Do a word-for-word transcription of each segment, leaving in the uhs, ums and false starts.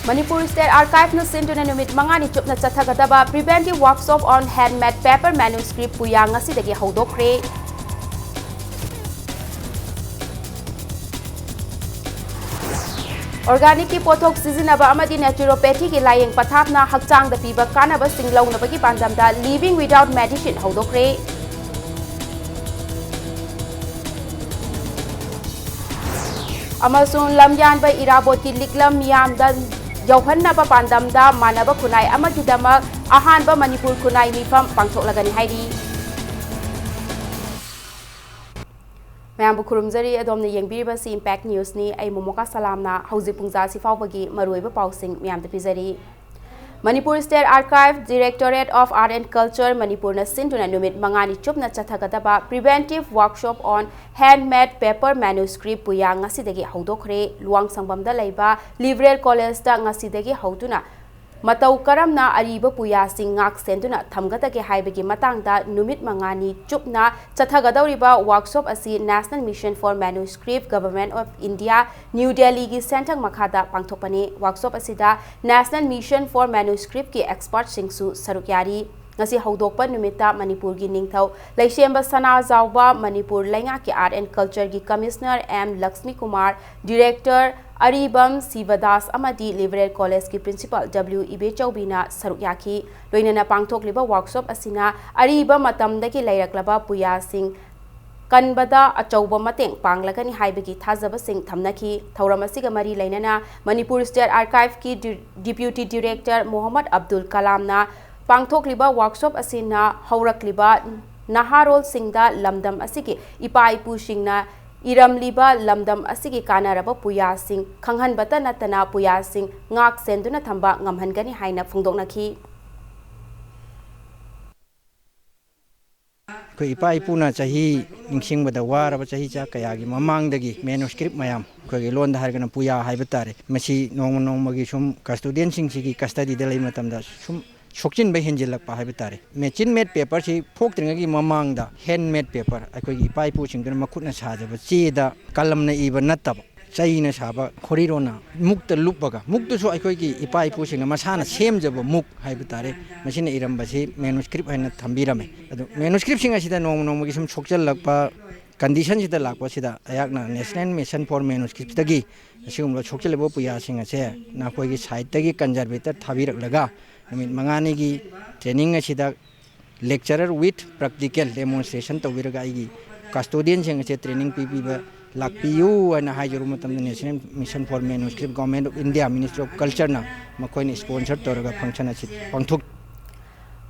Manipur state ꯑꯥꯔꯀꯥꯏꯚꯅ ꯁꯤꯟꯗꯨꯅ ꯅꯨꯃꯤꯠ ꯃꯉꯥꯅꯤ ꯆꯨꯞꯅ ꯆꯠꯊꯒꯗꯕ Preventive Workshop on Handmade Paper Manuscript ꯄꯨꯌꯥ ꯉꯁꯤꯗꯒꯤ ꯍꯧꯗꯣꯛꯈ꯭ꯔꯦ꯫ Organicꯀꯤ ꯄꯣꯠꯊꯣꯛ ꯁꯤꯖꯤꯟꯅꯕ ꯑꯃꯗꯤ naturopathyꯒꯤ ꯂꯥꯌꯦꯡ ꯄꯊꯥꯞꯅ ꯍꯛꯆꯥꯡꯗ ꯄꯤꯕ ꯀꯥꯟꯅꯕꯁꯤꯡ ꯂꯧꯅꯕꯒꯤ ꯄꯥꯟꯗꯝꯗ Living Without Medicine ꯍꯧꯗꯣꯛꯈ꯭ꯔꯦ꯫ ꯑꯃꯁꯨꯡ ꯂꯝꯌꯥꯟꯕ ꯏꯔꯥꯕꯣꯠꯀꯤ ꯂꯤꯛꯂꯝ ꯃꯤꯌꯥꯝꯗ ꯌꯧꯍꯟꯅꯕ ꯄꯥꯟꯗꯝꯗ ꯃꯥꯟꯅꯕ ꯈꯨꯟꯅꯥꯏ ꯑꯃꯒꯤꯗꯃꯛ ꯑꯍꯥꯟꯕ ꯃꯅꯤꯄꯨꯔ ꯈꯨꯟꯅꯥꯏ ꯃꯤꯐꯝ ꯄꯥꯡꯊꯣꯛꯂꯒꯅꯤ ꯍꯥꯏꯔꯤ꯫ ꯃꯌꯥꯝꯕꯨ ꯈꯨꯔꯨꯝꯖꯔꯤ꯫ ꯑꯗꯣꯝꯅ ꯌꯦꯡꯕꯤꯔꯤꯕꯁꯤ Impact Newsꯅꯤ꯫ ꯑꯩ ꯃꯣꯃꯣꯀꯥ ꯁꯂꯥꯝꯅ ꯍꯧꯖꯤꯛ ꯄꯨꯡ ꯖꯥꯁꯤ ꯐꯥꯎꯕꯒꯤ ꯃꯔꯨꯑꯣꯏꯕ ꯄꯥꯎꯁꯤꯡ ꯃꯌꯥꯝꯗ ꯄꯤꯖꯔꯤ꯫ Manipur State Archive, Directorate of Art and Culture, ꯃꯅꯤꯄꯨꯔꯅ ꯁꯤꯟꯗꯨꯅ ꯅꯨꯃꯤꯠ ꯃꯉꯥꯅꯤ ꯆꯨꯞꯅ ꯆꯠꯊꯒꯗꯕ Preventive Workshop on Handmade Paper Manuscript ꯄꯨꯌꯥ ꯉꯁꯤꯗꯒꯤ ꯍꯧꯗꯣꯛꯈ꯭ꯔꯦ꯫ ꯂꯨꯋꯥꯡꯁꯪꯕꯝꯗ ꯂꯩꯕ Liberal Collegeꯇ ꯉꯁꯤꯗꯒꯤ ꯍꯧꯗꯨꯅ ꯃꯇꯧ ꯀꯔꯝꯅ ꯑꯔꯤꯕ ꯄꯨꯌꯥꯁꯤꯡ ꯉꯥꯛ ꯁꯦꯟꯗꯨꯅ ꯊꯝꯒꯗꯒꯦ ꯍꯥꯏꯕꯒꯤ ꯃꯇꯥꯡꯗ ꯅꯨꯃꯤꯠ ꯃꯉꯥꯅꯤ ꯆꯨꯞꯅ ꯆꯠꯊꯒꯗꯧꯔꯤꯕ workshop ꯑꯁꯤ National Mission for Manuscript, Government of India, New Delhiꯒꯤ ꯁꯦꯟꯊꯪ ꯃꯈꯥꯗ ꯄꯥꯡꯊꯣꯛꯄꯅꯤ꯫ Workshop ꯑꯁꯤꯗ National Mission for Manuscriptꯀꯤ expertꯁꯤꯡꯁꯨ ꯁꯔꯨꯛ ꯌꯥꯔꯤ꯫ ꯉꯁꯤ ꯍꯧꯗꯣꯛꯄ ꯅꯨꯃꯤꯠꯇ ꯃꯅꯤꯄꯨꯔꯒꯤ ꯅꯤꯡꯊꯧ ꯂꯩꯁꯦꯝꯕ ꯁꯅꯥꯖꯥꯎꯕ, ꯃꯅꯤꯄꯨꯔ ꯂꯩꯉꯥꯛꯀꯤ Art and Cultureꯒꯤ Commissioner M Lakshmi Kumar, Director ꯑꯔꯤꯕꯝ ꯁꯤꯕꯗꯥꯁ ꯑꯃꯗꯤ Liberal Collegeꯀꯤ Principal ꯗꯕ꯭ꯂꯤꯎ ꯏꯕꯦꯆꯧꯕꯤꯅ ꯁꯔꯨꯛ ꯌꯥꯈꯤ꯫ ꯂꯣꯏꯅꯅ ꯄꯥꯡꯊꯣꯛꯂꯤꯕ workshop ꯑꯁꯤꯅ ꯑꯔꯤꯕ ꯃꯇꯝꯗꯒꯤ ꯂꯩꯔꯛꯂꯕ ꯄꯨꯌꯥꯁꯤꯡ ꯀꯟꯕꯗ ꯑꯆꯧꯕ ꯃꯇꯦꯡ ꯄꯥꯡꯂꯒꯅꯤ ꯍꯥꯏꯕꯒꯤ ꯊꯥꯖꯕꯁꯤꯡ ꯊꯝꯅꯈꯤ꯫ ꯊꯧꯔꯝ ꯑꯁꯤꯒ ꯃꯔꯤ ꯂꯩꯅꯅ ꯃꯅꯤꯄꯨꯔ State Archiveꯀꯤ ꯗꯤ-, Deputy Director Mohammad Abdul ꯀꯂꯥꯝꯅ ꯄꯥꯡꯊꯣꯛꯂꯤꯕ workshop ꯑꯁꯤꯅ ꯍꯧꯔꯛꯂꯤꯕ ꯅꯍꯥꯔꯣꯜꯁꯤꯡꯗ ꯂꯝꯗꯝ ꯑꯁꯤꯒꯤ ꯏꯄꯥ ꯏꯄꯨꯁꯤꯡꯅ ꯏꯔꯝꯂꯤꯕ ꯂꯝꯗꯝ ꯑꯁꯤꯒꯤ ꯀꯥꯟꯅꯔꯕ ꯄꯨꯌꯥꯁꯤꯡ ꯈꯪꯍꯟꯕꯇ ꯅꯠꯇꯅ ꯄꯨꯌꯥꯁꯤꯡ ꯉꯥꯛ ꯁꯦꯟꯗꯨꯅ ꯊꯝꯕ ꯉꯝꯍꯟꯒꯅꯤ ꯍꯥꯏꯅ ꯐꯣꯡꯗꯣꯛꯅꯈꯤ꯫ ꯑꯩꯈꯣꯏ ꯏꯄꯥ ꯏꯄꯨꯅ ꯆꯍꯤ ꯅꯤꯡꯁꯤꯡꯕꯗ ꯋꯥꯔꯕ ꯆꯍꯤ ꯆꯥ ꯀꯌꯥꯒꯤ ꯃꯃꯥꯡꯗꯒꯤ manuscript ꯃꯌꯥꯝ, ꯑꯩꯈꯣꯏꯒꯤ ꯂꯣꯟꯗ ꯍꯥꯏꯔꯒꯅ ꯄꯨꯌꯥ ꯍꯥꯏꯕ ꯇꯥꯔꯦ, ꯃꯁꯤ ꯅꯣꯡꯃ ꯅꯣꯡꯃꯒꯤ ꯁꯨꯝ custodianꯁꯤꯡꯁꯤꯒꯤ custodyꯗ ꯂꯩꯕ ꯃꯇꯝꯗ ꯁꯨꯝ ꯁꯣꯛꯆꯤꯟꯕ ꯍꯦꯟꯖꯤꯜꯂꯛꯄ ꯍꯥꯏꯕ ꯇꯥꯔꯦ꯫ Machine made paperꯁꯤ ꯊꯣꯛꯇ꯭ꯔꯤꯉꯩꯒꯤ ꯃꯃꯥꯡꯗ handmade paper, ꯑꯩꯈꯣꯏꯒꯤ ꯏꯄꯥ ꯏꯄꯨꯁꯤꯡꯗꯨꯅ ꯃꯈꯨꯠꯅ ꯁꯥꯖꯕ ꯆꯦꯗ ꯀꯂꯝꯅ ꯏꯕ ꯅꯠꯇꯕ, ꯆꯩꯅ ꯁꯥꯕ ꯈꯣꯔꯤꯔꯣꯅ ꯃꯨꯛꯇ ꯂꯨꯞꯄꯒ, ꯃꯨꯛꯇꯨꯁꯨ ꯑꯩꯈꯣꯏꯒꯤ ꯏꯄꯥ ꯏꯄꯨꯁꯤꯡꯅ ꯃꯁꯥꯅ ꯁꯦꯝꯖꯕ ꯃꯨꯛ ꯍꯥꯏꯕ ꯇꯥꯔꯦ, ꯃꯁꯤꯅ ꯏꯔꯝꯕꯁꯤ ꯃꯦꯅꯨꯁꯀ꯭ꯔꯤꯞ ꯍꯥꯏꯅ ꯊꯝꯕꯤꯔꯝꯃꯦ꯫ ꯑꯗꯨ ꯃꯦꯅꯨꯁꯀ꯭ꯔꯤꯞꯁꯤꯡ ꯑꯁꯤꯗ ꯅꯣꯡꯃ ꯅꯣꯡꯃꯒꯤ ꯁꯨꯝ ꯁꯣꯛꯆꯜꯂꯛꯄ ꯀꯟꯗꯤꯁꯟꯁꯤꯗ ꯂꯥꯛꯄꯁꯤꯗ ꯑꯩꯍꯥꯛꯅ National Mission for Manuscriptꯇꯒꯤ ꯑꯁꯤꯒꯨꯝꯕ ꯁꯣꯛꯆꯜꯂꯕ ꯄꯨꯌꯥꯁꯤꯡ ꯑꯁꯦ ꯅꯈꯣꯏꯒꯤ ꯁꯥꯏꯠꯇꯒꯤ ꯀꯟꯖꯔꯕꯦꯇꯔ ꯊꯥꯕꯤꯔꯛꯂꯒ ꯅꯨꯃꯤꯠ ꯃꯉꯥꯅꯤꯒꯤ training ꯑꯁꯤꯗ lecturer with practical demonstration ꯇꯧꯕꯤꯔꯒ ꯑꯩꯒꯤ custodianꯁꯤꯡ ꯑꯁꯦ training ꯄꯤꯕꯤꯕ ꯂꯥꯛꯄꯤꯌꯨ ꯍꯥꯏꯅ ꯍꯥꯏꯖꯔꯨꯕ ꯃꯇꯝꯗ National Mission for Manuscript, Government of India, Ministry of Cultureꯅ ꯃꯈꯣꯏꯅ sponsor ꯇꯧꯔꯒ function ꯑꯁꯤ ꯄꯥꯡꯊꯣꯛ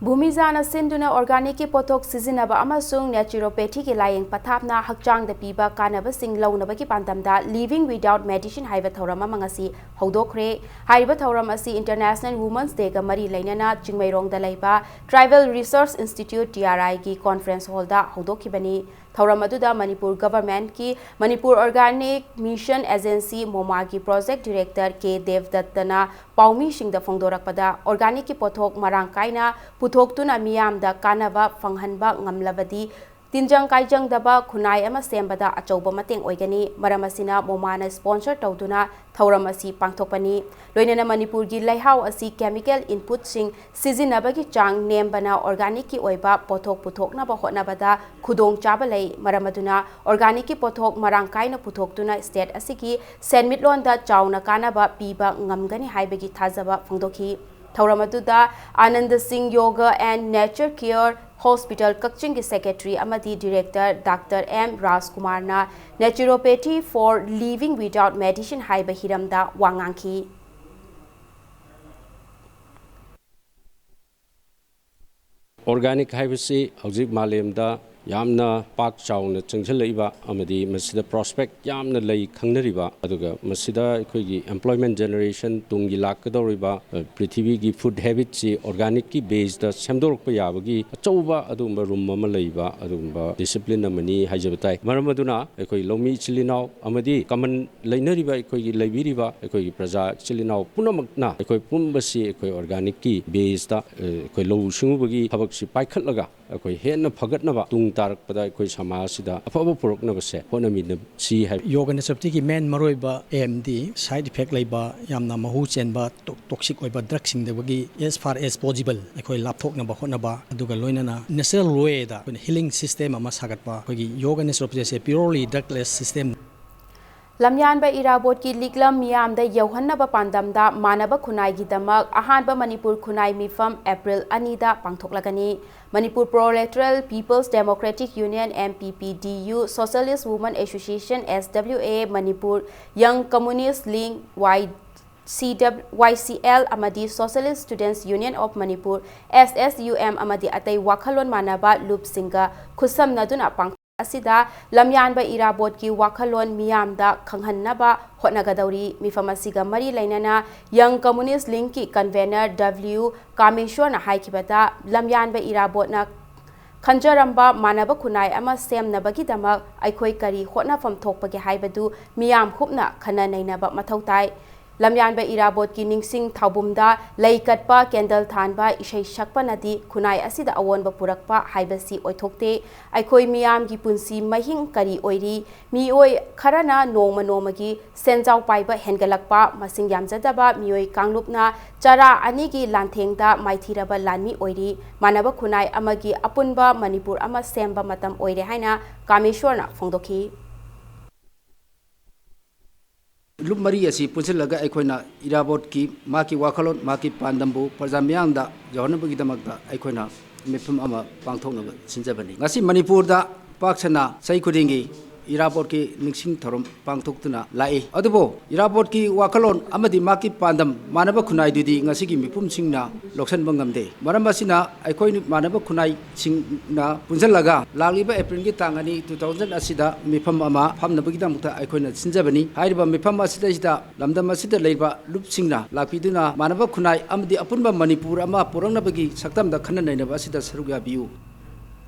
ꯚꯨꯃꯤꯖꯥꯅ ꯁꯤꯟꯗꯨꯅ organicꯀꯤ ꯄꯣꯠꯊꯣꯛ ꯁꯤꯖꯤꯟꯅꯕ ꯑꯃꯁꯨꯡ naturopathyꯒꯤ ꯂꯥꯌꯦꯡ ꯄꯊꯥꯞꯅ ꯍꯛꯆꯥꯡꯗ ꯄꯤꯕ ꯀꯥꯟꯅꯕꯁꯤꯡ ꯂꯧꯅꯕꯒꯤ ꯄꯥꯟꯗꯝꯗ Living Without Medicine ꯍꯥꯏꯕ ꯊꯧꯔꯝ ꯑꯃ ꯉꯁꯤ ꯍꯧꯗꯣꯛꯈ꯭ꯔꯦ꯫ ꯍꯥꯏꯔꯤꯕ ꯊꯧꯔꯝ ꯑꯁꯤ International Women's Dayꯒ ꯃꯔꯤ ꯂꯩꯅꯅ ꯆꯤꯡꯃꯩꯔꯣꯡꯗ ꯂꯩꯕ Tribal Research Institute, TRIꯒꯤ conference hallꯗ ꯍꯧꯗꯣꯛꯈꯤꯕꯅꯤ꯫ ꯊꯧꯔꯝ ꯑꯗꯨꯗ Manipur governmentꯀꯤ Manipur Organic Mission Agency, MOMAꯒꯤ project director ꯀꯦ ꯗꯦꯕꯗꯠꯇꯅ ꯄꯥꯎꯃꯤꯁꯤꯡꯗ ꯐꯣꯡꯗꯣꯔꯛꯄꯗ, organicꯀꯤ ꯄꯣꯠꯊꯣꯛ ꯃꯔꯥꯡ ꯀꯥꯏꯅ ꯄꯨꯊꯣꯛꯇꯨꯅ ꯃꯤꯌꯥꯝꯗ ꯀꯥꯟꯅꯕ ꯐꯪꯍꯟꯕ ꯉꯝꯂꯕꯗꯤ, ꯇꯤꯟꯖꯪ ꯀꯥꯏꯖꯪꯗꯕ ꯈꯨꯟꯅꯥꯏ ꯑꯃ ꯁꯦꯝꯕꯗ ꯑꯆꯧꯕ ꯃꯇꯦꯡ ꯑꯣꯏꯒꯅꯤ꯫ ꯃꯔꯝ ꯑꯁꯤꯅ MOMAꯅ sponsor ꯇꯧꯗꯨꯅ ꯊꯧꯔꯝ ꯑꯁꯤ ꯄꯥꯡꯊꯣꯛꯄꯅꯤ꯫ ꯂꯣꯏꯅꯅ ꯃꯅꯤꯄꯨꯔꯒꯤ ꯂꯩꯍꯥꯎ ꯑꯁꯤ chemical inputꯁꯤꯡ ꯁꯤꯖꯤꯟꯅꯕꯒꯤ ꯆꯥꯡ ꯅꯦꯝꯕꯅ organicꯀꯤ ꯑꯣꯏꯕ ꯄꯣꯠꯊꯣꯛ ꯄꯨꯊꯣꯛꯅꯕ ꯍꯣꯠꯅꯕꯗ ꯈꯨꯗꯣꯡꯆꯥꯕ ꯂꯩ꯫ ꯃꯔꯝ ꯑꯗꯨꯅ organicꯀꯤ ꯄꯣꯠꯊꯣꯛ ꯃꯔꯥꯡ ꯀꯥꯏꯅ ꯄꯨꯊꯣꯛꯇꯨꯅ state ꯑꯁꯤꯒꯤ ꯁꯦꯟꯃꯤꯠꯂꯣꯟꯗ ꯆꯥꯎꯅ ꯀꯥꯟꯅꯕ ꯄꯤꯕ ꯉꯝꯒꯅꯤ ꯍꯥꯏꯕꯒꯤ ꯊꯥꯖꯕ ꯐꯣꯡꯗꯣꯛꯈꯤ꯫ ꯊꯧꯔꯝ ꯑꯗꯨꯗ ꯑꯥꯅꯟꯗ ꯁꯤꯡ Yoga and Nature Care Hospital ꯀꯛꯆꯤꯡꯒꯤ secretary ꯑꯃꯗꯤ director Doctor M ꯔꯥꯖꯀꯨꯃꯥꯔꯅ Naturopathy for Living Without Medicine ꯍꯥꯏꯕ ꯍꯤꯔꯝꯗ ꯋꯥ ꯉꯥꯡꯈꯤ꯫ Organic ꯍꯥꯏꯕꯁꯤ ꯍꯧꯖꯤꯛ ꯃꯥꯂꯦꯝꯗ ꯌꯥꯝꯅ ꯄꯥꯛ ꯆꯥꯎꯅ ꯆꯪꯁꯤꯜꯂꯛꯏꯕ ꯑꯃꯗꯤ ꯃꯁꯤꯗ prospect ꯌꯥꯝꯅ ꯂꯩ ꯈꯪꯅꯔꯤꯕ, ꯑꯗꯨꯒ ꯃꯁꯤꯗ ꯑꯩꯈꯣꯏꯒꯤ employment generation, ꯇꯨꯡꯒꯤ ꯂꯥꯛꯀꯗꯧꯔꯤꯕ, ꯑ, ꯄ꯭ꯔꯤꯊꯤꯕꯤꯒꯤ food habitꯁꯤ organicꯀꯤ baseꯇ ꯁꯦꯝꯗꯣꯔꯛꯄ ꯌꯥꯕꯒꯤ ꯑꯆꯧꯕ ꯑꯗꯨꯒꯨꯝꯕ room ꯑꯃ ꯂꯩꯕ ꯑꯗꯨꯒꯨꯝꯕ discipline ꯑꯃꯅꯤ ꯍꯥꯏꯖꯕ ꯇꯥꯏ꯫ ꯃꯔꯝ ꯑꯗꯨꯅ ꯑꯩꯈꯣꯏ ꯂꯧꯃꯤ ꯏꯆꯤꯜ ꯏꯅꯥꯎ ꯑꯃꯗꯤ common ꯂꯩꯅꯔꯤꯕ ꯑꯩꯈꯣꯏꯒꯤ ꯂꯩꯕꯤꯔꯤꯕ ꯑꯩꯈꯣꯏꯒꯤ ꯄ꯭ꯔꯖꯥ ꯏꯆꯤꯜ ꯏꯅꯥꯎ ꯄꯨꯝꯅꯃꯛꯅ ꯑꯩꯈꯣꯏ ꯄꯨꯝꯕꯁꯤ ꯑꯩꯈꯣꯏ organicꯀꯤ baseꯇ, ꯑ, ꯑꯩꯈꯣꯏ ꯂꯧꯎ ꯁꯤꯡꯎꯕꯒꯤ ꯊꯕꯛꯁꯤ ꯄꯥꯏꯈꯠꯂꯒ ꯑꯩꯈꯣꯏ ꯍꯦꯟꯅ ꯐꯒꯠꯅꯕ, ꯇꯨꯡ ꯇꯥꯔꯛꯄꯗ ꯑꯩꯈꯣꯏ ꯁꯃꯥꯖꯁꯤꯗ ꯑꯐꯕ ꯄꯨꯔꯛꯅꯕꯁꯦ ꯍꯣꯠꯅꯃꯤꯟꯅꯁꯤ ꯍꯥꯏ꯫ ꯌꯣꯒ ꯅꯦꯆꯨꯔꯣꯄꯦꯊꯤꯒꯤ ꯃꯦꯟ ꯃꯔꯨꯑꯣꯏꯕ ꯑꯦꯝꯗꯤ ꯁꯥꯏꯠ ꯏꯐꯦꯛ ꯂꯩꯕ, ꯌꯥꯝꯅ ꯃꯍꯨ ꯆꯦꯟꯕ, ꯇꯣꯛ-, ꯇꯣꯛꯁꯤꯛ ꯑꯣꯏꯕ ꯗ꯭ꯔꯒꯁꯤꯡꯗꯒꯤ as far as possible ꯑꯩꯈꯣꯏ ꯂꯥꯞꯊꯣꯛꯅꯕ ꯍꯣꯠꯅꯕ, ꯑꯗꯨꯒ ꯂꯣꯏꯅꯅ natural way ꯗ ꯑꯩꯈꯣꯏꯅ healing system ꯑꯃ ꯁꯥꯒꯠꯄ, ꯑꯩꯈꯣꯏꯒꯤ ꯌꯣꯒ ꯅꯦꯆꯨꯔꯣꯄꯦꯊꯤꯁꯦ purely drugless system꯫ ꯂꯝꯌꯥꯟꯕ ꯏꯔꯥꯕꯣꯠꯀꯤ ꯂꯤꯛꯂꯝ ꯃꯤꯌꯥꯝꯗ ꯌꯧꯍꯟꯅꯕ ꯄꯥꯟꯗꯝꯗ ꯃꯥꯟꯅꯕ ꯈꯨꯟꯅꯥꯏꯒꯤꯗꯃꯛ ꯑꯍꯥꯟꯕ ꯃꯅꯤꯄꯨꯔ ꯈꯨꯟꯅꯥꯏ ꯃꯤꯐꯝ ꯑꯦꯄ꯭ꯔꯤꯜ ꯑꯅꯤꯗ ꯄꯥꯡꯊꯣꯛꯂꯒꯅꯤ꯫ Manipur Proletariat People's Democratic Union, M P P D U, Socialist Women Association, S W A, Manipur Young Communist League, Y C W, Y C L, ꯑꯃꯗꯤ Socialist Students Union of Manipur, S S U M, ꯑꯃꯗꯤ ꯑꯇꯩ ꯋꯥꯈꯜꯂꯣꯟ ꯃꯥꯟꯅꯕ ꯂꯨꯞꯁꯤꯡꯒ ꯈꯨꯠꯁꯝꯅꯗꯨꯅ ꯄꯥꯡꯊꯣꯛ ꯑꯁꯤꯗ ꯂꯝꯌꯥꯟꯕ ꯏꯔꯥꯕꯣꯠꯀꯤ ꯋꯥꯈꯜꯂꯣꯟ ꯃꯤꯌꯥꯝꯗ ꯈꯪꯍꯟꯅꯕ ꯍꯣꯠꯅꯒꯗꯧꯔꯤ꯫ ꯃꯤꯐꯝ ꯑꯁꯤꯒ ꯃꯔꯤ ꯂꯩꯅꯅ Young Communist League ꯀꯤ convener W ꯀꯥꯃꯦꯁꯣꯔꯅ ꯍꯥꯏꯈꯤꯕꯗ, ꯂꯝꯌꯥꯟꯕ ꯏꯔꯥꯕꯣꯠꯅ ꯈꯟꯖꯔꯝꯕ ꯃꯥꯟꯅꯕ ꯈꯨꯟꯅꯥꯏ ꯑꯃ ꯁꯦꯝꯅꯕꯒꯤꯗꯃꯛ ꯑꯩꯈꯣꯏ ꯀꯔꯤ ꯍꯣꯠꯅꯐꯝ ꯊꯣꯛꯄꯒꯦ ꯍꯥꯏꯕꯗꯨ ꯃꯤꯌꯥꯝ ꯍꯨꯞꯅ ꯈꯟꯅ ꯅꯩꯅꯕ ꯃꯊꯧ ꯇꯥꯏ꯫ ꯂꯝꯌꯥꯟꯕ ꯏꯔꯥꯕꯣꯠꯀꯤ ꯅꯤꯡꯁꯤꯡ ꯊꯥꯎꯕꯨꯝꯗ ꯂꯩ ꯀꯠꯄ, ꯀꯦꯟꯗꯜ ꯊꯥꯟꯕ, ꯏꯁꯩ ꯁꯛꯄꯅꯗꯤ ꯈꯨꯟꯅꯥꯏ ꯑꯁꯤꯗ ꯑꯑꯣꯟꯕ ꯄꯨꯔꯛꯄ ꯍꯥꯏꯕꯁꯤ ꯑꯣꯏꯊꯣꯛꯇꯦ꯫ ꯑꯩꯈꯣꯏ ꯃꯤꯌꯥꯝꯒꯤ ꯄꯨꯟꯁꯤ ꯃꯍꯤꯡ ꯀꯔꯤ ꯑꯣꯏꯔꯤ? ꯃꯤꯑꯣꯏ ꯈꯔꯅ ꯅꯣꯡꯃ ꯅꯣꯡꯃꯒꯤ ꯁꯦꯟꯖꯥꯎ ꯄꯥꯏꯕ ꯍꯦꯟꯒꯠꯂꯛꯄ, ꯃꯁꯤꯡ ꯌꯥꯝꯖꯗꯕ ꯃꯤꯑꯣꯏ ꯀꯥꯡꯂꯨꯞꯅ ꯆꯔꯥ ꯑꯅꯤꯒꯤ ꯂꯥꯟꯊꯦꯡꯗ ꯃꯥꯏꯊꯤꯔꯕ ꯂꯥꯟꯃꯤ ꯑꯣꯏꯔꯤ꯫ ꯃꯥꯟꯅꯕ ꯈꯨꯟꯅꯥꯏ ꯑꯃꯒꯤ ꯑꯄꯨꯟꯕ ꯃꯅꯤꯄꯨꯔ ꯑꯃ ꯁꯦꯝꯕ ꯃꯇꯝ ꯑꯣꯏꯔꯦ ꯍꯥꯏꯅ ꯀꯥꯃꯦꯁꯣꯔꯅ ꯐꯣꯡꯗꯣꯛꯈꯤ꯫ ꯂꯨꯞ ꯃꯔꯤ ꯑꯁꯤ ꯄꯨꯟꯁꯤꯜꯂꯒ ꯑꯩꯈꯣꯏꯅ ꯏꯔꯥꯕꯣꯠꯀꯤ ꯃꯍꯥꯛꯀꯤ ꯋꯥꯈꯜꯂꯣꯟ, ꯃꯍꯥꯛꯀꯤ ꯄꯥꯟꯗꯝꯕꯨ ꯄ꯭ꯔꯖꯥ ꯃꯤꯌꯥꯝꯗ ꯌꯧꯍꯟꯅꯕꯒꯤꯗꯃꯛꯇ ꯑꯩꯈꯣꯏꯅ ꯃꯤꯐꯝ ꯑꯃ ꯄꯥꯡꯊꯣꯛꯅꯕ ꯁꯤꯟꯖꯕꯅꯤ꯫ ꯉꯁꯤ ꯃꯅꯤꯄꯨꯔꯗ ꯄꯥꯛ ꯁꯟꯅ ꯆꯍꯤ ꯈꯨꯗꯤꯡꯒꯤ ꯏꯔꯥꯕꯣꯠꯀꯤ ꯅꯤꯡꯁꯤꯡ ꯊꯧꯔꯝ ꯄꯥꯡꯊꯣꯛꯇꯨꯅ ꯂꯥꯛꯏ꯫ ꯑꯗꯨꯕꯨ ꯏꯔꯥꯕꯣꯠꯀꯤ ꯋꯥꯈꯜꯂꯣꯟ ꯑꯃꯗꯤ ꯃꯍꯥꯛꯀꯤ ꯄꯥꯟꯗꯝ ꯃꯥꯟꯅꯕ ꯈꯨꯟꯅꯥꯏꯗꯨꯗꯤ ꯉꯁꯤꯒꯤ ꯃꯤꯄꯨꯝꯁꯤꯡꯅ ꯂꯧꯁꯤꯟꯕ ꯉꯝꯗꯦ꯫ ꯃꯔꯝ ꯑꯁꯤꯅ ꯑꯩꯈꯣꯏ ꯃꯥꯟꯅꯕ ꯈꯨꯟꯅꯥꯏꯁꯤꯡꯅ ꯄꯨꯟꯁꯤꯜꯂꯒ ꯂꯥꯛꯂꯤꯕ ꯑꯦꯄ꯭ꯔꯤꯜꯒꯤ ꯇꯥꯡ ꯑꯅꯤ, two thousand ꯑꯁꯤꯗ ꯃꯤꯐꯝ ꯑꯃ ꯐꯝꯅꯕꯒꯤꯗꯃꯛꯇ ꯑꯩꯈꯣꯏꯅ ꯁꯤꯟꯖꯕꯅꯤ꯫ ꯍꯥꯏꯔꯤꯕ ꯃꯤꯐꯝ ꯑꯁꯤꯗꯩꯁꯤꯗ ꯂꯝꯗꯝ ꯑꯁꯤꯗ ꯂꯩꯕ ꯂꯨꯞꯁꯤꯡꯅ ꯂꯥꯛꯄꯤꯗꯨꯅ ꯃꯥꯟꯅꯕ ꯈꯨꯟꯅꯥꯏ ꯑꯃꯗꯤ ꯑꯄꯨꯟꯕ ꯃꯅꯤꯄꯨꯔ ꯑꯃ ꯄꯨꯔꯛꯅꯕꯒꯤ ꯁꯛꯇꯝꯗ ꯈꯟꯅ ꯅꯩꯅꯕ ꯑꯁꯤꯗ ꯁꯔꯨꯛ ꯌꯥꯕꯤꯌꯨ꯫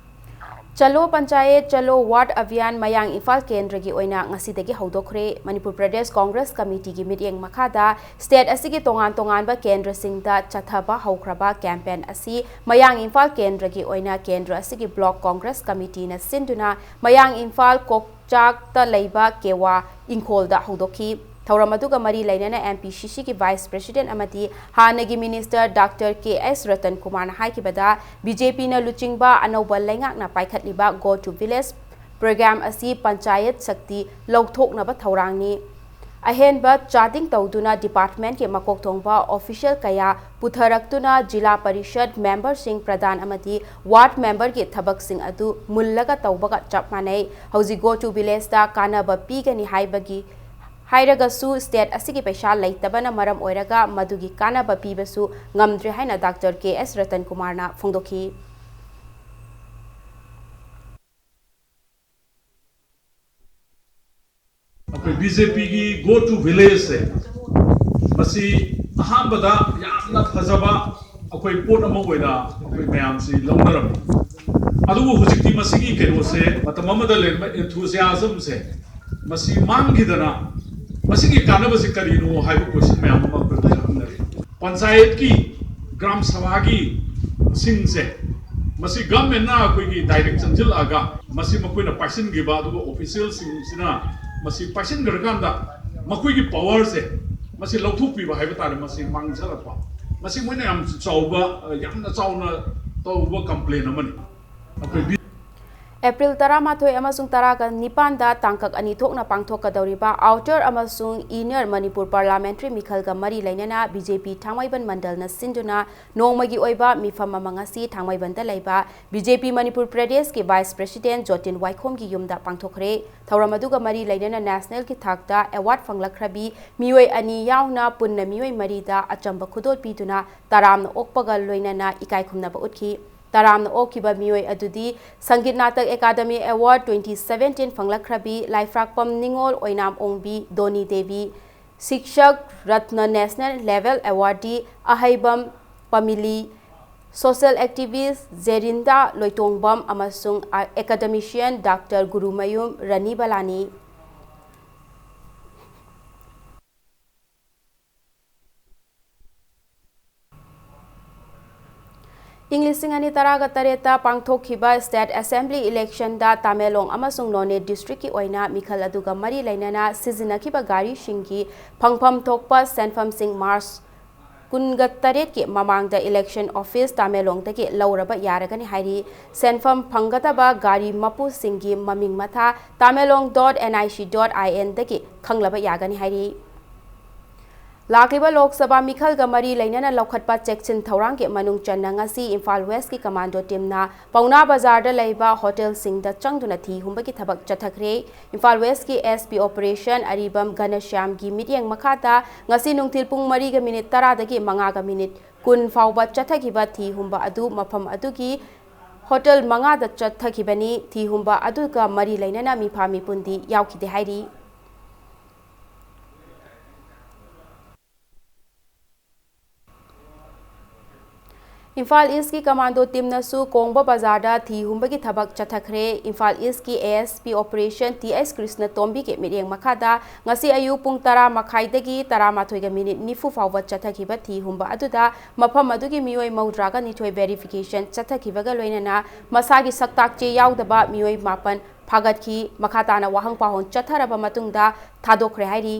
ꯆꯂꯣ ꯄꯟꯆꯥꯌꯦꯠ ꯆꯂꯣ ꯋꯥꯔꯗ ꯑꯚꯤꯌꯥꯟ ꯃꯌꯥꯡ ꯏꯝꯐꯥꯜ ꯀꯦꯟꯗ꯭ꯔꯒꯤ ꯑꯣꯏꯅ ꯉꯁꯤꯗꯒꯤ ꯍꯧꯗꯣꯛꯈ꯭ꯔꯦ꯫ ꯃꯅꯤꯄꯨꯔ ꯄ꯭ꯔꯗꯦꯁ ꯀꯣꯡꯒ꯭ꯔꯦꯁ ꯀꯃꯤꯇꯤꯒꯤ ꯃꯤꯠꯌꯦꯡ ꯃꯈꯥꯗ ꯁ꯭ꯇꯦꯠ ꯑꯁꯤꯒꯤ ꯇꯣꯉꯥꯟ ꯇꯣꯉꯥꯟꯕ ꯀꯦꯟꯗ꯭ꯔꯁꯤꯡꯗ ꯆꯠꯊꯕ ꯍꯧꯈ꯭ꯔꯕ ꯀꯦꯝꯄꯦꯟ ꯑꯁꯤ ꯃꯌꯥꯡ ꯏꯝꯐꯥꯜ ꯀꯦꯟꯗ꯭ꯔꯒꯤ ꯑꯣꯏꯅ ꯀꯦꯟꯗ꯭ꯔ ꯑꯁꯤꯒꯤ ꯕ꯭ꯂꯣꯛ ꯀꯣꯡꯒ꯭ꯔꯦꯁ ꯀꯃꯤꯇꯤꯅ ꯁꯤꯟꯗꯨꯅ ꯃꯌꯥꯡ ꯏꯝꯐꯥꯜ ꯀꯣꯛꯆꯥꯛꯇ ꯂꯩꯕ ꯀꯦꯋꯥ ꯏꯪꯈꯣꯜꯗ ꯍꯧꯗꯣꯛꯈꯤ꯫ ꯊꯧꯔꯝ ꯑꯗꯨꯒ ꯃꯔꯤ ꯂꯩꯅꯅ ꯑꯦꯝ ꯄꯤ ꯁꯤ ꯁꯤꯒꯤ ꯚꯥꯏꯁ ꯄ꯭ꯔꯦꯁꯤꯗꯦꯟꯠ ꯑꯃꯗꯤ ꯍꯥꯟꯅꯒꯤ ꯃꯤꯅꯤꯁꯇꯔ ꯗꯥꯛꯇꯔ ꯀꯦ ꯑꯦꯁ ꯔꯇꯟ ꯀꯨꯃꯥꯔꯅ ꯍꯥꯏꯈꯤꯕꯗ, ꯕꯤ ꯖꯦ ꯄꯤꯅ ꯂꯨꯆꯤꯡꯕ ꯑꯅꯧꯕ ꯂꯩꯉꯥꯛꯅ ꯄꯥꯏꯈꯠꯂꯤꯕ Go to Village ꯄ꯭ꯔꯣꯒ꯭ꯔꯥꯝ ꯑꯁꯤ ꯄꯟꯆꯥꯌꯠ ꯁꯛꯇꯤ ꯂꯧꯊꯣꯛꯅꯕ ꯊꯧꯔꯥꯡꯅꯤ꯫ ꯑꯍꯦꯟꯕ ꯆꯥꯗꯤꯡ ꯇꯧꯗꯨꯅ ꯗꯤꯄꯥꯔꯠꯃꯦꯟꯠꯀꯤ ꯃꯀꯣꯛ ꯊꯣꯡꯕ ꯑꯣꯐꯤꯁꯤꯌꯦꯜ ꯀꯌꯥ ꯄꯨꯊꯔꯛꯇꯨꯅ ꯖꯤꯂꯥ ꯄꯔꯤꯁꯗ ꯃꯦꯝꯕꯔꯁꯤꯡ, ꯄ꯭ꯔꯙꯥꯟ ꯑꯃꯗꯤ ꯋꯥꯔꯗ ꯃꯦꯝꯕꯔꯒꯤ ꯊꯕꯛꯁꯤꯡ ꯑꯗꯨ ꯃꯨꯜꯂꯒ ꯇꯧꯕꯒ ꯆꯞ ꯃꯥꯟꯅꯩ꯫ ꯍꯧꯖꯤꯛ Go to Village ꯇ ꯀꯥꯟꯅꯕ ꯄꯤꯒꯅꯤ ꯍꯥꯏꯕꯒꯤ ꯍꯥꯏꯔꯒꯁꯨ ꯁ꯭ꯇꯦꯠ ꯑꯁꯤꯒꯤ ꯄꯩꯁꯥ ꯂꯩꯇꯕꯅ ꯃꯔꯝ ꯑꯣꯏꯔꯒ ꯃꯗꯨꯒꯤ ꯀꯥꯟꯅꯕ ꯄꯤꯕꯁꯨ ꯉꯝꯗ꯭ꯔꯦ ꯍꯥꯏꯅ ꯗꯥꯛꯇꯔ ꯀꯦ ꯑꯦꯁ ꯔꯇꯟ ꯀꯨꯃꯥꯔꯅ ꯐꯣꯡꯗꯣꯛꯈꯤ꯫ ꯑꯩꯈꯣꯏ ꯕꯤ ꯖꯦ ꯄꯤꯒꯤ Go to Village ꯁꯦ, ꯃꯁꯤ ꯑꯍꯥꯟꯕꯗ ꯌꯥꯝꯅ ꯐꯖꯕ ꯑꯩꯈꯣꯏ ꯄꯣꯠ ꯑꯃ ꯑꯣꯏꯅ ꯑꯩꯈꯣꯏ ꯃꯌꯥꯝꯁꯤ ꯂꯧꯅꯔꯝꯃꯤ꯫ ꯑꯗꯨꯕꯨ ꯍꯧꯖꯤꯛꯇꯤ ꯃꯁꯤꯒꯤ ꯀꯩꯅꯣꯁꯦ, ꯃꯇꯝ ꯑꯃꯗ ꯂꯩꯔꯝꯕ enthusiasm ꯁꯦ, ꯃꯁꯤ ꯃꯥꯡꯈꯤꯗꯅ, ꯃꯁꯤꯒꯤ ꯀꯥꯟꯅꯕꯁꯤ ꯀꯔꯤꯅꯣ ꯍꯥꯏꯕ question ꯃꯌꯥꯝ ꯑꯃ ꯑꯩꯈꯣꯏ ꯍꯧꯖꯤꯛ ꯍꯪꯅꯔꯤ꯫ ꯄꯟꯆꯥꯌꯠꯀꯤ, ꯒ꯭ꯔꯥꯝ ꯁꯚꯥꯒꯤ ꯁꯤꯡꯁꯦ, ꯃꯁꯤ ꯒꯚꯔꯟꯃꯦꯟꯠꯅ ꯑꯩꯈꯣꯏꯒꯤ ꯗꯥꯏꯔꯦꯛ ꯆꯪꯁꯤꯜꯂꯛꯑꯒ ꯃꯁꯤ ꯃꯈꯣꯏꯅ ꯄꯥꯏꯁꯤꯟꯈꯤꯕ, ꯑꯗꯨꯒ ꯑꯣꯐꯤꯁꯤꯌꯦꯜꯁꯤꯡꯁꯤꯅ ꯃꯁꯤ ꯄꯥꯏꯁꯤꯟꯈ꯭ꯔꯀꯥꯟꯗ ꯃꯈꯣꯏꯒꯤ ꯄꯋꯥꯔꯁꯦ ꯃꯁꯤ ꯂꯧꯊꯣꯛꯄꯤꯕ ꯍꯥꯏꯕ ꯇꯥꯔꯦ, ꯃꯁꯤ ꯃꯥꯡꯖꯔꯛꯄ, ꯃꯁꯤ ꯃꯣꯏꯅ ꯌꯥꯝ ꯆꯥꯎꯕ, ꯌꯥꯝꯅ ꯆꯥꯎꯅ ꯇꯧꯕ complain ꯑꯃꯅꯤ꯫ ꯑꯩꯈꯣꯏ ꯕꯤ ꯑꯦꯄ꯭ꯔꯤꯜ ꯇꯔꯥꯃꯥꯊꯣꯏ ꯑꯃꯁꯨꯡ ꯇꯔꯥꯒ ꯅꯤꯄꯥꯟꯗ ꯇꯥꯡꯀꯛ ꯑꯅꯤ ꯊꯣꯛꯅ ꯄꯥꯡꯊꯣꯛꯀꯗꯧꯔꯤꯕ ꯑꯥꯎꯇꯔ ꯑꯃꯁꯨꯡ ꯏꯅꯔ ꯃꯅꯤꯄꯨꯔ ꯄꯥꯔꯂꯥꯃꯦꯟꯇꯔꯤ ꯃꯤꯈꯜꯒ ꯃꯔꯤ ꯂꯩꯅꯅ ꯕꯤ ꯖꯦ ꯄꯤ ꯊꯥꯡꯃꯩꯕꯟ ꯃꯟꯗꯜꯅ ꯁꯤꯟꯗꯨꯅ ꯅꯣꯡꯃꯒꯤ ꯑꯣꯏꯕ ꯃꯤꯐꯝ ꯑꯃ ꯉꯁꯤ ꯊꯥꯡꯃꯩꯕꯟꯗ ꯂꯩꯕ ꯕꯤ ꯖꯦ ꯄꯤ ꯃꯅꯤꯄꯨꯔ ꯄ꯭ꯔꯗꯦꯁꯀꯤ ꯚꯥꯏꯁ ꯄ꯭ꯔꯦꯁꯤꯗꯦꯟꯠ ꯖꯣꯇꯤꯟ ꯋꯥꯏꯈꯣꯝꯒꯤ ꯌꯨꯝꯗ ꯄꯥꯡꯊꯣꯛꯈ꯭ꯔꯦ꯫ ꯊꯧꯔꯝ ꯑꯗꯨꯒ ꯃꯔꯤ ꯂꯩꯅꯅ ꯅꯦꯁꯅꯦꯜꯒꯤ ꯊꯥꯛꯇ ꯑꯦꯋꯥꯔꯗ ꯐꯪꯂꯛꯈ꯭ꯔꯕꯤ ꯃꯤꯑꯣꯏ ꯑꯅꯤ ꯌꯥꯎꯅ ꯄꯨꯟꯅ ꯃꯤꯑꯣꯏ ꯃꯔꯤꯗ ꯑꯆꯝꯕ ꯈꯨꯗꯣꯜ ꯄꯤꯗꯨꯅ ꯇꯔꯥꯝꯅ ꯑꯣꯛꯄꯒ ꯂꯣꯏꯅꯅ ꯏꯀꯥꯏ ꯈꯨꯝꯅꯕ ꯎꯠꯈꯤ꯫ ꯇꯔꯥꯝꯅ ꯑꯣꯛꯈꯤꯕ ꯃꯤꯑꯣꯏ ꯑꯗꯨꯗꯤ Sangeet Natak academy award twenty seventeen ꯐꯪꯂꯛꯈ꯭ꯔꯕꯤ ꯂꯥꯏꯐ꯭ꯔꯥꯛꯄꯝ ꯅꯤꯉꯣꯜ ꯑꯣꯏꯅꯥꯝ ꯑꯣꯡꯕꯤ ꯗꯣꯅꯤ ꯗꯦꯕꯤ, ꯁꯤꯛꯁꯛ ꯔꯠꯅ ꯅꯦꯁꯅꯦꯜ ꯂꯦꯚꯦꯜ ꯑꯦꯋꯥꯔꯗꯤ ꯑꯍꯩꯕꯝ ꯄꯃꯤꯂꯤ, Social activist ꯖꯦꯔꯤꯟꯗꯥ ꯂꯣꯏꯇꯣꯡꯕꯝ ꯑꯃꯁꯨꯡ academician Doctor ꯒꯨꯔꯨꯃꯌꯨꯝ ꯔꯅꯤꯕꯂꯥꯅꯤ꯫ ꯏꯪ ꯂꯤꯁꯤꯡ ꯑꯅꯤ ꯇꯔꯥꯒ ꯇꯔꯦꯠꯇ ꯄꯥꯡꯊꯣꯛꯈꯤꯕ State Assembly electionꯗ ꯇꯃꯦꯡꯂꯣꯡ ꯑꯃꯁꯨꯡ ꯅꯣꯅꯦ districtꯀꯤ ꯑꯣꯏꯅ ꯃꯤꯈꯜ ꯑꯗꯨꯒ ꯃꯔꯤ ꯂꯩꯅꯅ ꯁꯤꯖꯤꯟꯅꯈꯤꯕ ꯒꯥꯔꯤꯁꯤꯡꯒꯤ ꯐꯪꯐꯝ ꯊꯣꯛꯄ ꯁꯦꯟꯐꯝꯁꯤꯡ March ꯀꯨꯟꯒ ꯇꯔꯦꯠꯀꯤ ꯃꯃꯥꯡꯗ election office ꯇꯃꯦꯡꯂꯣꯡꯗꯒꯤ ꯂꯧꯔꯕ ꯌꯥꯔꯒꯅꯤ ꯍꯥꯏꯔꯤ꯫ ꯁꯦꯟꯐꯝ ꯐꯪꯒꯗꯕ ꯒꯥꯔꯤ ꯃꯄꯨꯁꯤꯡꯒꯤ ꯃꯃꯤꯡ ꯃꯊꯥ Tamenglong dot N I C dot I Nꯗꯒꯤ ꯈꯪꯂꯕ ꯌꯥꯒꯅꯤ ꯍꯥꯏꯔꯤ꯫ ꯂꯥꯛꯂꯤꯕ ꯂꯣꯛ ꯁꯚꯥ ꯃꯤꯈꯜꯒ ꯃꯔꯤ ꯂꯩꯅꯅ ꯂꯧꯈꯠꯄ ꯆꯦꯛꯁꯤꯟ ꯊꯧꯔꯥꯡꯒꯤ ꯃꯅꯨꯡ ꯆꯟꯅ ꯉꯁꯤ ꯏꯝꯐꯥꯜ Westꯀꯤ commando teamꯅ ꯄꯧꯅꯥ ꯕꯖꯥꯔꯗ ꯂꯩꯕ hotelꯁꯤꯡꯗ ꯆꯪꯗꯨꯅ ꯊꯤ ꯍꯨꯝꯕꯒꯤ ꯊꯕꯛ ꯆꯠꯊꯈ꯭ꯔꯦ꯫ ꯏꯝꯐꯥꯜ Westꯀꯤ S P operation ꯑꯔꯤꯕꯝ ꯘꯅꯁ꯭ꯌꯥꯝꯒꯤ ꯃꯤꯠꯌꯦꯡ ꯃꯈꯥꯗ ꯉꯁꯤ ꯅꯨꯡꯊꯤꯜ ꯄꯨꯡ ꯃꯔꯤꯒ ꯃꯤꯅꯤꯠ ꯇꯔꯥꯗꯒꯤ ꯃꯉꯥꯒ ꯃꯤꯅꯤꯠ ꯀꯨꯟ ꯐꯥꯎꯕ ꯆꯠꯊꯈꯤꯕ ꯊꯤ ꯍꯨꯝꯕ ꯑꯗꯨ ꯃꯐꯝ ꯑꯗꯨꯒꯤ hotel ꯃꯉꯥꯗ ꯆꯠꯊꯈꯤꯕꯅꯤ꯫ ꯊꯤ ꯍꯨꯝꯕ ꯑꯗꯨꯒ ꯃꯔꯤ ꯂꯩꯅꯅ ꯃꯤꯐꯥ ꯃꯤꯄꯨꯟꯗꯤ ꯌꯥꯎꯈꯤꯗꯦ ꯍꯥꯏꯔꯤ꯫ ꯏꯝꯐꯥꯜ Eastꯀꯤ commando teamꯅꯁꯨ ꯀꯣꯡꯕ ꯕꯖꯥꯔꯗ ꯊꯤ ꯍꯨꯝꯕꯒꯤ ꯊꯕꯛ ꯆꯠꯊꯈ꯭ꯔꯦ꯫ Imphal Eastꯀꯤ S P operation T S Krishna ꯇꯣꯝꯕꯤꯒꯤ ꯃꯤꯠꯌꯦꯡ ꯃꯈꯥꯗ ꯉꯁꯤ ꯑꯌꯨꯛ ꯄꯨꯡ ꯇꯔꯥ ꯃꯈꯥꯏꯗꯒꯤ ꯇꯔꯥꯃꯥꯊꯣꯏꯒ ꯃꯤꯅꯤꯠ ꯅꯤꯐꯨ ꯐꯥꯎꯕ ꯆꯠꯊꯈꯤꯕ ꯊꯤ ꯍꯨꯝꯕ ꯑꯗꯨꯗ ꯃꯐꯝ ꯑꯗꯨꯒꯤ ꯃꯤꯑꯣꯏ ꯃꯧꯗ꯭ꯔꯥꯒ ꯅꯤꯊꯣꯏ verification ꯆꯠꯊꯈꯤꯕꯒ ꯂꯣꯏꯅꯅ ꯃꯁꯥꯒꯤ ꯁꯛꯇꯥꯛ ꯆꯦ ꯌꯥꯎꯗꯕ ꯃꯤꯑꯣꯏ ꯃꯥꯄꯟ ꯐꯥꯒꯠꯈꯤ꯫ ꯃꯈꯥ ꯇꯥꯅ ꯋꯥꯍꯪ ꯄꯥꯎꯍꯪ ꯆꯠꯊꯔꯕ ꯃꯇꯨꯡꯗ ꯊꯥꯗꯣꯛꯈ꯭ꯔꯦ ꯍꯥꯏꯔꯤ꯫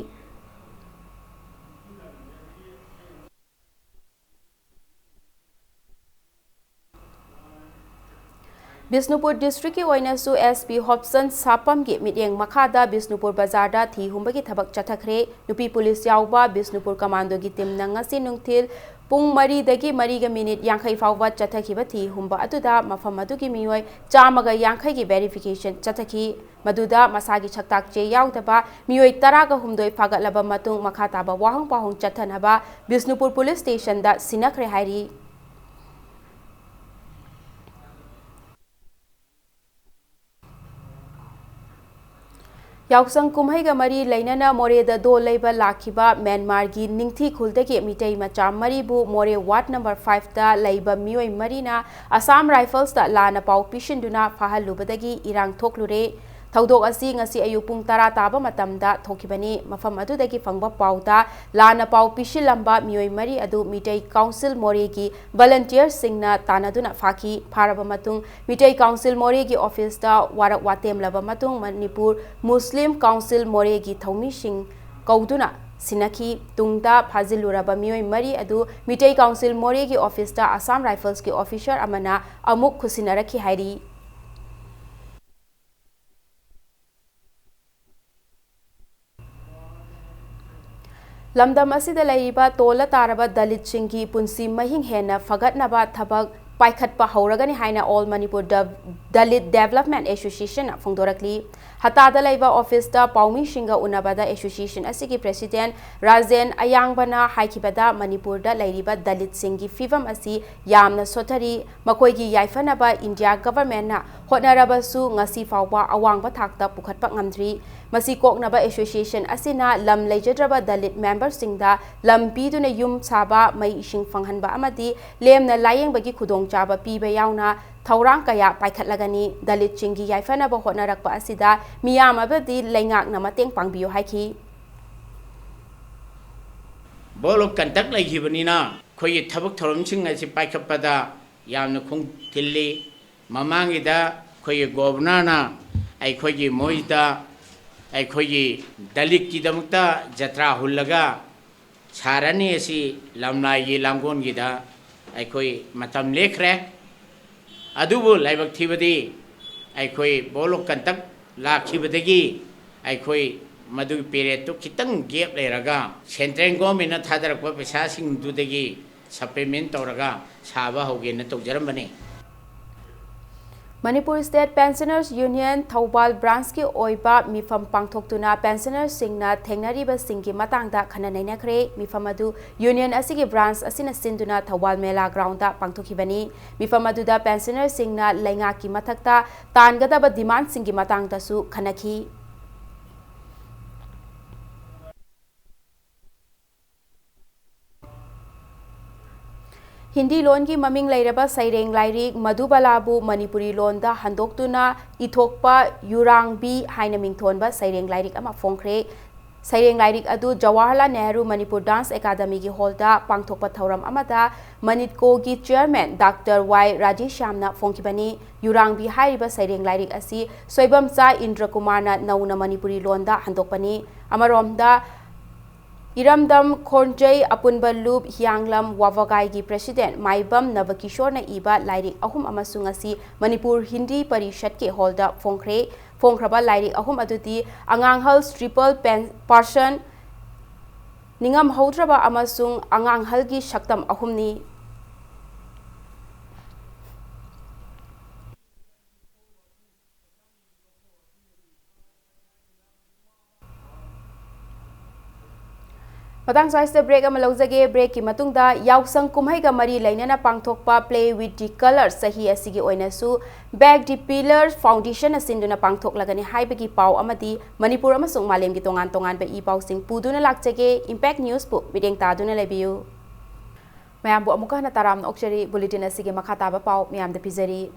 ꯕꯤꯁꯅꯨꯄꯨꯔ districtꯀꯤ ꯑꯣꯏꯅꯁꯨ S P ꯍꯣꯞꯁꯟ ꯁꯥꯄꯝꯒꯤ ꯃꯤꯠꯌꯦꯡ ꯃꯈꯥꯗ ꯕꯤꯁꯅꯨꯄꯨꯔ ꯕꯖꯥꯔꯗ ꯊꯤ ꯍꯨꯝꯕꯒꯤ ꯊꯕꯛ ꯆꯠꯊꯈ꯭ꯔꯦ꯫ ꯅꯨꯄꯤ ꯄꯨꯂꯤꯁ ꯌꯥꯎꯕ ꯕꯤꯁꯅꯨꯄꯨꯔ commandoꯒꯤ teamꯅ ꯉꯁꯤ ꯅꯨꯡꯊꯤꯜ ꯄꯨꯡ ꯃꯔꯤꯗꯒꯤ ꯃꯔꯤꯒ ꯃꯤꯅꯤꯠ ꯌꯥꯡꯈꯩ ꯐꯥꯎꯕ ꯆꯠꯊꯈꯤꯕ ꯊꯤ ꯍꯨꯝꯕ ꯑꯗꯨꯗ ꯃꯐꯝ ꯑꯗꯨꯒꯤ ꯃꯤꯑꯣꯏ ꯆꯥꯝꯃꯒ ꯌꯥꯡꯈꯩꯒꯤ verification ꯆꯠꯊꯈꯤ꯫ ꯃꯗꯨꯗ ꯃꯁꯥꯒꯤ ꯁꯛꯇꯥꯛ ꯆꯦ ꯌꯥꯎꯗꯕ ꯃꯤꯑꯣꯏ ꯇꯔꯥꯒ ꯍꯨꯝꯗꯣꯏ ꯐꯥꯒꯠꯂꯕ ꯃꯇꯨꯡ ꯃꯈꯥ ꯇꯥꯕ ꯋꯥꯍꯪ ꯄꯥꯎꯍꯪ ꯆꯠꯊꯅꯕ ꯕꯤꯁꯅꯨꯄꯨꯔ police stationꯗ ꯁꯤꯟꯅꯈ꯭ꯔꯦ ꯍꯥꯏꯔꯤ꯫ ꯌꯥꯎꯁꯪ ꯀꯨꯝꯍꯩꯒ ꯃꯔꯤ ꯂꯩꯅꯅ ꯃꯣꯔꯦꯗ ꯗꯣꯜ ꯂꯩꯕ ꯂꯥꯛꯈꯤꯕ ꯃ꯭ꯌꯥꯟꯃꯥꯔꯒꯤ ꯅꯤꯡꯊꯤ ꯈꯨꯜꯗꯒꯤ ꯃꯤꯇꯩ ꯃꯆꯥ ꯃꯔꯤꯕꯨ ꯃꯣꯔꯦ ꯋꯥꯔꯗ ꯅꯝꯕꯔ ꯐꯥꯏꯚꯇ ꯂꯩꯕ ꯃꯤꯑꯣꯏ ꯃꯔꯤꯅ ꯑꯁꯥꯝ ꯔꯥꯏꯐꯜꯁꯇ ꯂꯥꯟꯅ ꯄꯥꯎ ꯄꯤꯁꯤꯟꯗꯨꯅ ꯐꯥꯍꯜꯂꯨꯕꯗꯒꯤ ꯏꯔꯥꯡ ꯊꯣꯛꯂꯨꯔꯦ꯫ ꯊꯧꯗꯣꯛ ꯑꯁꯤ ꯉꯁꯤ ꯑꯌꯨꯛ ꯄꯨꯡ ꯇꯔꯥ ꯇꯥꯕ ꯃꯇꯝꯗ ꯊꯣꯛꯈꯤꯕꯅꯤ꯫ ꯃꯐꯝ ꯑꯗꯨꯗꯒꯤ ꯐꯪꯕ ꯄꯥꯎꯗ ꯂꯥꯟꯅ ꯄꯥꯎ ꯄꯤꯁꯤꯜꯂꯝꯕ ꯃꯤꯑꯣꯏ ꯃꯔꯤ ꯑꯗꯨ ꯃꯤꯇꯩ ꯀꯥꯎꯟꯁꯤꯜ ꯃꯣꯔꯦꯒꯤ ꯚꯣꯂꯨꯟꯇꯤꯌꯔꯁꯤꯡꯅ ꯇꯥꯟꯅꯗꯨꯅ ꯐꯥꯈꯤ꯫ ꯐꯥꯔꯕ ꯃꯇꯨꯡ ꯃꯤꯇꯩ ꯀꯥꯎꯟꯁꯤꯜ ꯃꯣꯔꯦꯒꯤ ꯑꯣꯐꯤꯁꯇ ꯋꯥꯔꯛ ꯋꯥꯇꯦꯝꯂꯕ ꯃꯇꯨꯡ ꯃꯅꯤꯄꯨꯔ ꯃꯨꯁꯂꯤꯝ ꯀꯥꯎꯟꯁꯤꯜ ꯃꯣꯔꯦꯒꯤ ꯊꯧꯃꯤꯁꯤꯡ ꯀꯧꯗꯨꯅ ꯁꯤꯟꯅꯈꯤ꯫ ꯇꯨꯡꯗ ꯐꯥꯖꯤꯜꯂꯨꯔꯕ ꯃꯤꯑꯣꯏ ꯃꯔꯤ ꯑꯗꯨ ꯃꯤꯇꯩ ꯀꯥꯎꯟꯁꯤꯜ ꯃꯣꯔꯦꯒꯤ ꯑꯣꯐꯤꯁꯇ ꯑꯁꯥꯝ ꯔꯥꯏꯐꯜꯁꯀꯤ ꯑꯣꯐꯤꯁꯔ ꯑꯃꯅ ꯑꯃꯨꯛ ꯈꯨꯠꯁꯤꯟꯅꯔꯛꯈꯤ ꯍꯥꯏꯔꯤ꯫ ꯂꯝꯗꯝ ꯑꯁꯤꯗ ꯂꯩꯔꯤꯕ ꯇꯣꯜꯂ ꯇꯥꯔꯕ ꯗꯂꯤꯠꯁꯤꯡꯒꯤ ꯄꯨꯟꯁꯤ ꯃꯍꯤꯡ ꯍꯦꯟꯅ ꯐꯒꯠꯅꯕ ꯊꯕꯛ ꯄꯥꯏꯈꯠꯄ ꯍꯧꯔꯒꯅꯤ ꯍꯥꯏꯅ ꯑꯣꯜ ꯃꯅꯤꯄꯨꯔ ꯗ-, ꯗꯂꯤꯠ ꯗꯦꯕꯂꯞꯃꯦꯟ ꯑꯦꯁꯣꯁꯤꯌꯦꯁꯟꯅ ꯐꯣꯡꯗꯣꯔꯛꯂꯤ꯫ ꯍꯇꯥꯗ ꯂꯩꯕ ꯑꯣꯐꯤꯁꯇ ꯄꯥꯎꯃꯤꯁꯤꯡꯒ ꯎꯅꯕꯗ ꯑꯦꯁꯣꯁꯤꯌꯦꯁꯟ ꯑꯁꯤꯒꯤ ꯄ꯭ꯔꯦꯁꯤꯗꯦꯟꯠ ꯔꯥꯖꯦꯟ ꯑꯌꯥꯡꯕꯅ ꯍꯥꯏꯈꯤꯕꯗ, ꯃꯅꯤꯄꯨꯔꯗ ꯂꯩꯔꯤꯕ ꯗꯂꯤꯠꯁꯤꯡꯒꯤ ꯐꯤꯕꯝ ꯑꯁꯤ ꯌꯥꯝꯅ ꯁꯣꯠꯊꯔꯤ꯫ ꯃꯈꯣꯏꯒꯤ ꯌꯥꯏꯐꯅꯕ ꯏꯟꯗꯤꯌꯥ ꯒꯚꯔꯟꯃꯦꯟꯠꯅ ꯍꯣꯠꯅꯔꯕꯁꯨ ꯉꯁꯤ ꯐꯥꯎꯕ ꯑꯋꯥꯡꯕ ꯊꯥꯛꯇ ꯄꯨꯈꯠꯄ ꯉꯝꯗ꯭ꯔꯤ꯫ ꯃꯁꯤ ꯀꯣꯛꯅꯕ ꯑꯦꯁꯣꯁꯤꯌꯦꯁꯟ ꯑꯁꯤꯅ ꯂꯝ ꯂꯩꯖꯗ꯭ꯔꯕ ꯗꯂꯤꯠ ꯃꯦꯝꯕꯔꯁꯤꯡꯗ ꯂꯝ ꯄꯤꯗꯨꯅ ꯌꯨꯝ ꯁꯥꯕ, ꯃꯩ ꯏꯁꯤꯡ ꯐꯪꯍꯟꯕ ꯑꯃꯗꯤ ꯂꯦꯝꯅ ꯂꯥꯌꯦꯡꯕꯒꯤ ꯈꯨꯗꯣꯡꯆꯥꯕ ꯄꯤꯕ ꯌꯥꯎꯅ ꯊꯧꯔꯥꯡ ꯀꯌꯥ ꯄꯥꯏꯈꯠꯂꯒꯅꯤ꯫ ꯗꯂꯤꯠꯁꯤꯡꯒꯤ ꯌꯥꯏꯐꯅꯕ ꯍꯣꯠꯅꯔꯛꯄ ꯑꯁꯤꯗ ꯃꯤꯌꯥꯝ ꯑꯃꯗꯤ ꯂꯩꯉꯥꯛꯅ ꯃꯇꯦꯡ ꯄꯥꯡꯕꯤꯌꯨ ꯍꯥꯏꯈꯤ꯫ ꯕꯣꯔꯗ ꯑꯣꯐ ꯀꯟꯗꯛ ꯂꯩꯈꯤꯕꯅꯤꯅ ꯑꯩꯈꯣꯏꯒꯤ ꯊꯕꯛ ꯊꯧꯔꯝꯁꯤꯡ ꯑꯁꯤ ꯄꯥꯏꯈꯠꯄꯗ ꯌꯥꯝꯅ ꯈꯣꯡ ꯊꯤꯜꯂꯤ꯫ ꯃꯃꯥꯡꯒꯤꯗ ꯑꯩꯈꯣꯏꯒꯤ ꯒꯣꯕꯔꯅꯔꯅ ꯑꯩꯈꯣꯏꯒꯤ ꯃꯣꯏꯗ ꯑꯩꯈꯣꯏꯒꯤ ꯗꯂꯤꯠꯀꯤꯗꯃꯛꯇ ꯖꯇ꯭ꯔꯥ ꯍꯨꯜꯂꯒ ꯁꯥꯔꯅꯤ ꯑꯁꯤ ꯂꯝꯂꯥꯏꯒꯤ ꯂꯥꯡꯒꯣꯜꯒꯤꯗ ꯑꯩꯈꯣꯏ ꯃꯇꯝ ꯂꯦꯛꯈ꯭ꯔꯦ꯫ ꯑꯗꯨꯕꯨ ꯂꯥꯏꯕꯛ ꯊꯤꯕꯗꯤ ꯑꯩꯈꯣꯏ ꯕꯣꯔꯗ ꯑꯣꯐ ꯀꯟꯗꯛ ꯂꯥꯛꯈꯤꯕꯗꯒꯤ ꯑꯩꯈꯣꯏ ꯃꯗꯨꯒꯤ ꯄꯦꯔꯦꯠꯇꯨ ꯈꯤꯇꯪ ꯒꯦꯞ ꯂꯩꯔꯒ ꯁꯦꯟꯇ꯭ꯔꯦꯜ ꯒꯣꯔꯃꯦꯟꯅ ꯊꯥꯗꯔꯛꯄ ꯄꯩꯁꯥꯁꯤꯡꯗꯨꯗꯒꯤ ꯁꯄ꯭ꯂꯤꯃꯦꯟ ꯇꯧꯔꯒ ꯁꯥꯕ ꯍꯧꯒꯦꯅ ꯇꯧꯖꯔꯝꯕꯅꯤ꯫ ꯃꯅꯤꯄꯨꯔ ꯁ꯭ꯇꯦꯠ ꯄꯦꯟꯁꯅꯔꯁ ꯌꯨꯅꯤꯌꯟ ꯊꯧꯕꯥꯜ ꯕ꯭ꯔꯥꯟꯁꯀꯤ ꯑꯣꯏꯕ ꯃꯤꯐꯝ ꯄꯥꯡꯊꯣꯛꯇꯨꯅ ꯄꯦꯟꯁꯅꯔꯁꯤꯡꯅ ꯊꯦꯡꯅꯔꯤꯕꯁꯤꯡꯒꯤ ꯃꯇꯥꯡꯗ ꯈꯟꯅ ꯅꯩꯅꯈ꯭ꯔꯦ꯫ ꯃꯤꯐꯝ ꯑꯗꯨ ꯌꯨꯅꯤꯌꯟ ꯑꯁꯤꯒꯤ ꯕ꯭ꯔꯥꯟꯁ ꯑꯁꯤꯅ ꯁꯤꯟꯗꯨꯅ ꯊꯧꯕꯥꯜ ꯃꯦꯂꯥ ꯒ꯭ꯔꯥꯎꯟꯗ ꯄꯥꯡꯊꯣꯛꯈꯤꯕꯅꯤ꯫ ꯃꯤꯐꯝ ꯑꯗꯨꯗ ꯄꯦꯟꯁꯅꯔꯁꯤꯡꯅ ꯂꯩꯉꯥꯛꯀꯤ ꯃꯊꯛꯇ ꯇꯥꯟꯒꯗꯕ ꯗꯤꯃꯥꯟꯁꯤꯡꯒꯤ ꯃꯇꯥꯡꯗꯁꯨ ꯈꯟꯅꯈꯤ꯫ ꯍꯤꯟꯗꯤ ꯂꯣꯟꯒꯤ ꯃꯃꯤꯡ ꯂꯩꯔꯕ ꯁꯩꯔꯦꯡ ꯂꯥꯏꯔꯤꯛ ꯃꯙꯨꯕꯂꯥꯕꯨ ꯃꯅꯤꯄꯨꯔꯤ ꯂꯣꯟꯗ ꯍꯟꯗꯣꯛꯇꯨꯅ ꯏꯊꯣꯛꯄ ꯌꯨꯔꯥꯡꯕꯤ ꯍꯥꯏꯅ ꯃꯤꯡꯊꯣꯟꯕ ꯁꯩꯔꯦꯡ ꯂꯥꯏꯔꯤꯛ ꯑꯃ ꯐꯣꯡꯈ꯭ꯔꯦ꯫ ꯁꯩꯔꯦꯡ ꯂꯥꯏꯔꯤꯛ ꯑꯗꯨ ꯖꯋꯥꯍꯔꯂꯥꯜ ꯅꯦꯍꯔꯨ ꯃꯅꯤꯄꯨꯔ ꯗꯥꯟꯁ ꯑꯦꯀꯥꯗꯃꯤꯒꯤ ꯍꯣꯜꯗ ꯄꯥꯡꯊꯣꯛꯄ ꯊꯧꯔꯝ ꯑꯃꯗ ꯃꯅꯤꯠꯀꯣꯒꯤ ꯆꯤꯌꯔꯃꯦꯟ ꯗꯥꯛꯇꯔ ꯋꯥꯏ ꯔꯥꯖꯦꯁ꯭ꯌꯥꯝꯅ ꯐꯣꯡꯈꯤꯕꯅꯤ꯫ ꯌꯨꯔꯥꯡꯕꯤ ꯍꯥꯏꯔꯤꯕ ꯁꯩꯔꯦꯡ ꯂꯥꯏꯔꯤꯛ ꯑꯁꯤ ꯁꯣꯏꯕꯝꯆꯥ ꯏꯟꯗ꯭ꯔꯀꯨꯃꯥꯔꯅ ꯅꯧꯅ ꯃꯅꯤꯄꯨꯔꯤ ꯂꯣꯟꯗ ꯍꯟꯗꯣꯛꯄꯅꯤ꯫ ꯑꯃꯔꯣꯝꯗ, ꯏꯔꯝꯗꯝ ꯈꯣꯟꯖꯩ ꯑꯄꯨꯟꯕ ꯂꯨꯞ ꯍꯤꯌꯥꯡꯂꯝ ꯋꯥꯕꯒꯥꯏꯒꯤ ꯄ꯭ꯔꯦꯁꯤꯗꯦꯟ ꯃꯥꯏꯕꯝ ꯅꯕꯀꯤꯁꯣꯔꯅ ꯏꯕ ꯂꯥꯏꯔꯤꯛ ꯑꯍꯨꯝ ꯑꯃꯁꯨ ꯉꯁꯤ ꯃꯅꯤꯄꯨꯔ ꯍꯤꯟꯗꯤ ꯄꯔꯤꯁꯠꯀꯤ ꯍꯣꯜꯗ ꯐꯣꯡꯈ꯭ꯔꯦ꯫ ꯐꯣꯡꯈ꯭ꯔꯕ ꯂꯥꯏꯔꯤꯛ ꯑꯍꯨꯝ ꯑꯗꯨꯗꯤ ꯑꯉꯥꯡꯍꯜ ꯇ꯭ꯔꯤꯄꯜ ꯄꯦꯟ-, ꯄꯥꯔꯁꯟ, ꯅꯤꯡꯉꯝꯍꯧꯗ꯭ꯔꯕ ꯑꯃꯁꯨꯡ ꯑꯉꯥꯡꯍꯜꯒꯤ ꯁꯛꯇꯝ ꯑꯍꯨꯝꯅꯤ꯫ ꯃꯇꯥꯡ ꯁ꯭ꯋꯥꯏꯁꯤꯗ ꯕ꯭ꯔꯦꯛ ꯑꯃ ꯂꯧꯖꯒꯦ꯫ ꯕ꯭ꯔꯦꯛꯀꯤ ꯃꯇꯨꯡꯗ ꯌꯥꯎꯁꯪ ꯀꯨꯝꯍꯩꯒ ꯃꯔꯤ ꯂꯩꯅꯅ ꯄꯥꯡꯊꯣꯛꯄ Play with the Colour ꯆꯍꯤ ꯑꯁꯤꯒꯤ ꯑꯣꯏꯅꯁꯨ Back the Pillar Foundation ꯅ ꯁꯤꯟꯗꯨꯅ ꯄꯥꯡꯊꯣꯛꯂꯒꯅꯤ ꯍꯥꯏꯕꯒꯤ ꯄꯥꯎ ꯑꯃꯗꯤ ꯃꯅꯤꯄꯨꯔ ꯑꯃꯁꯨꯡ ꯃꯥꯂꯦꯝꯒꯤ ꯇꯣꯉꯥꯟ ꯇꯣꯉꯥꯟꯕ ꯏ ꯄꯥꯎꯁꯤꯡ ꯄꯨꯗꯨꯅ ꯂꯥꯛꯆꯒꯦ꯫ Impact News ꯄꯨ ꯃꯤꯠꯌꯦꯡ ꯇꯥꯗꯨꯅ ꯂꯩꯕꯤꯌꯨ꯫ ꯃꯌꯥꯝꯕꯨ ꯑꯃꯨꯛꯀ ꯍꯟꯅ ꯇꯔꯥꯝꯅ ꯑꯣꯛꯆꯔꯤ꯫ Bulletin ꯑꯁꯤꯒꯤ ꯃꯈꯥ ꯇꯥꯕ ꯄꯥꯎ ꯃꯌꯥꯝꯗ ꯄꯤꯖꯔꯤ꯫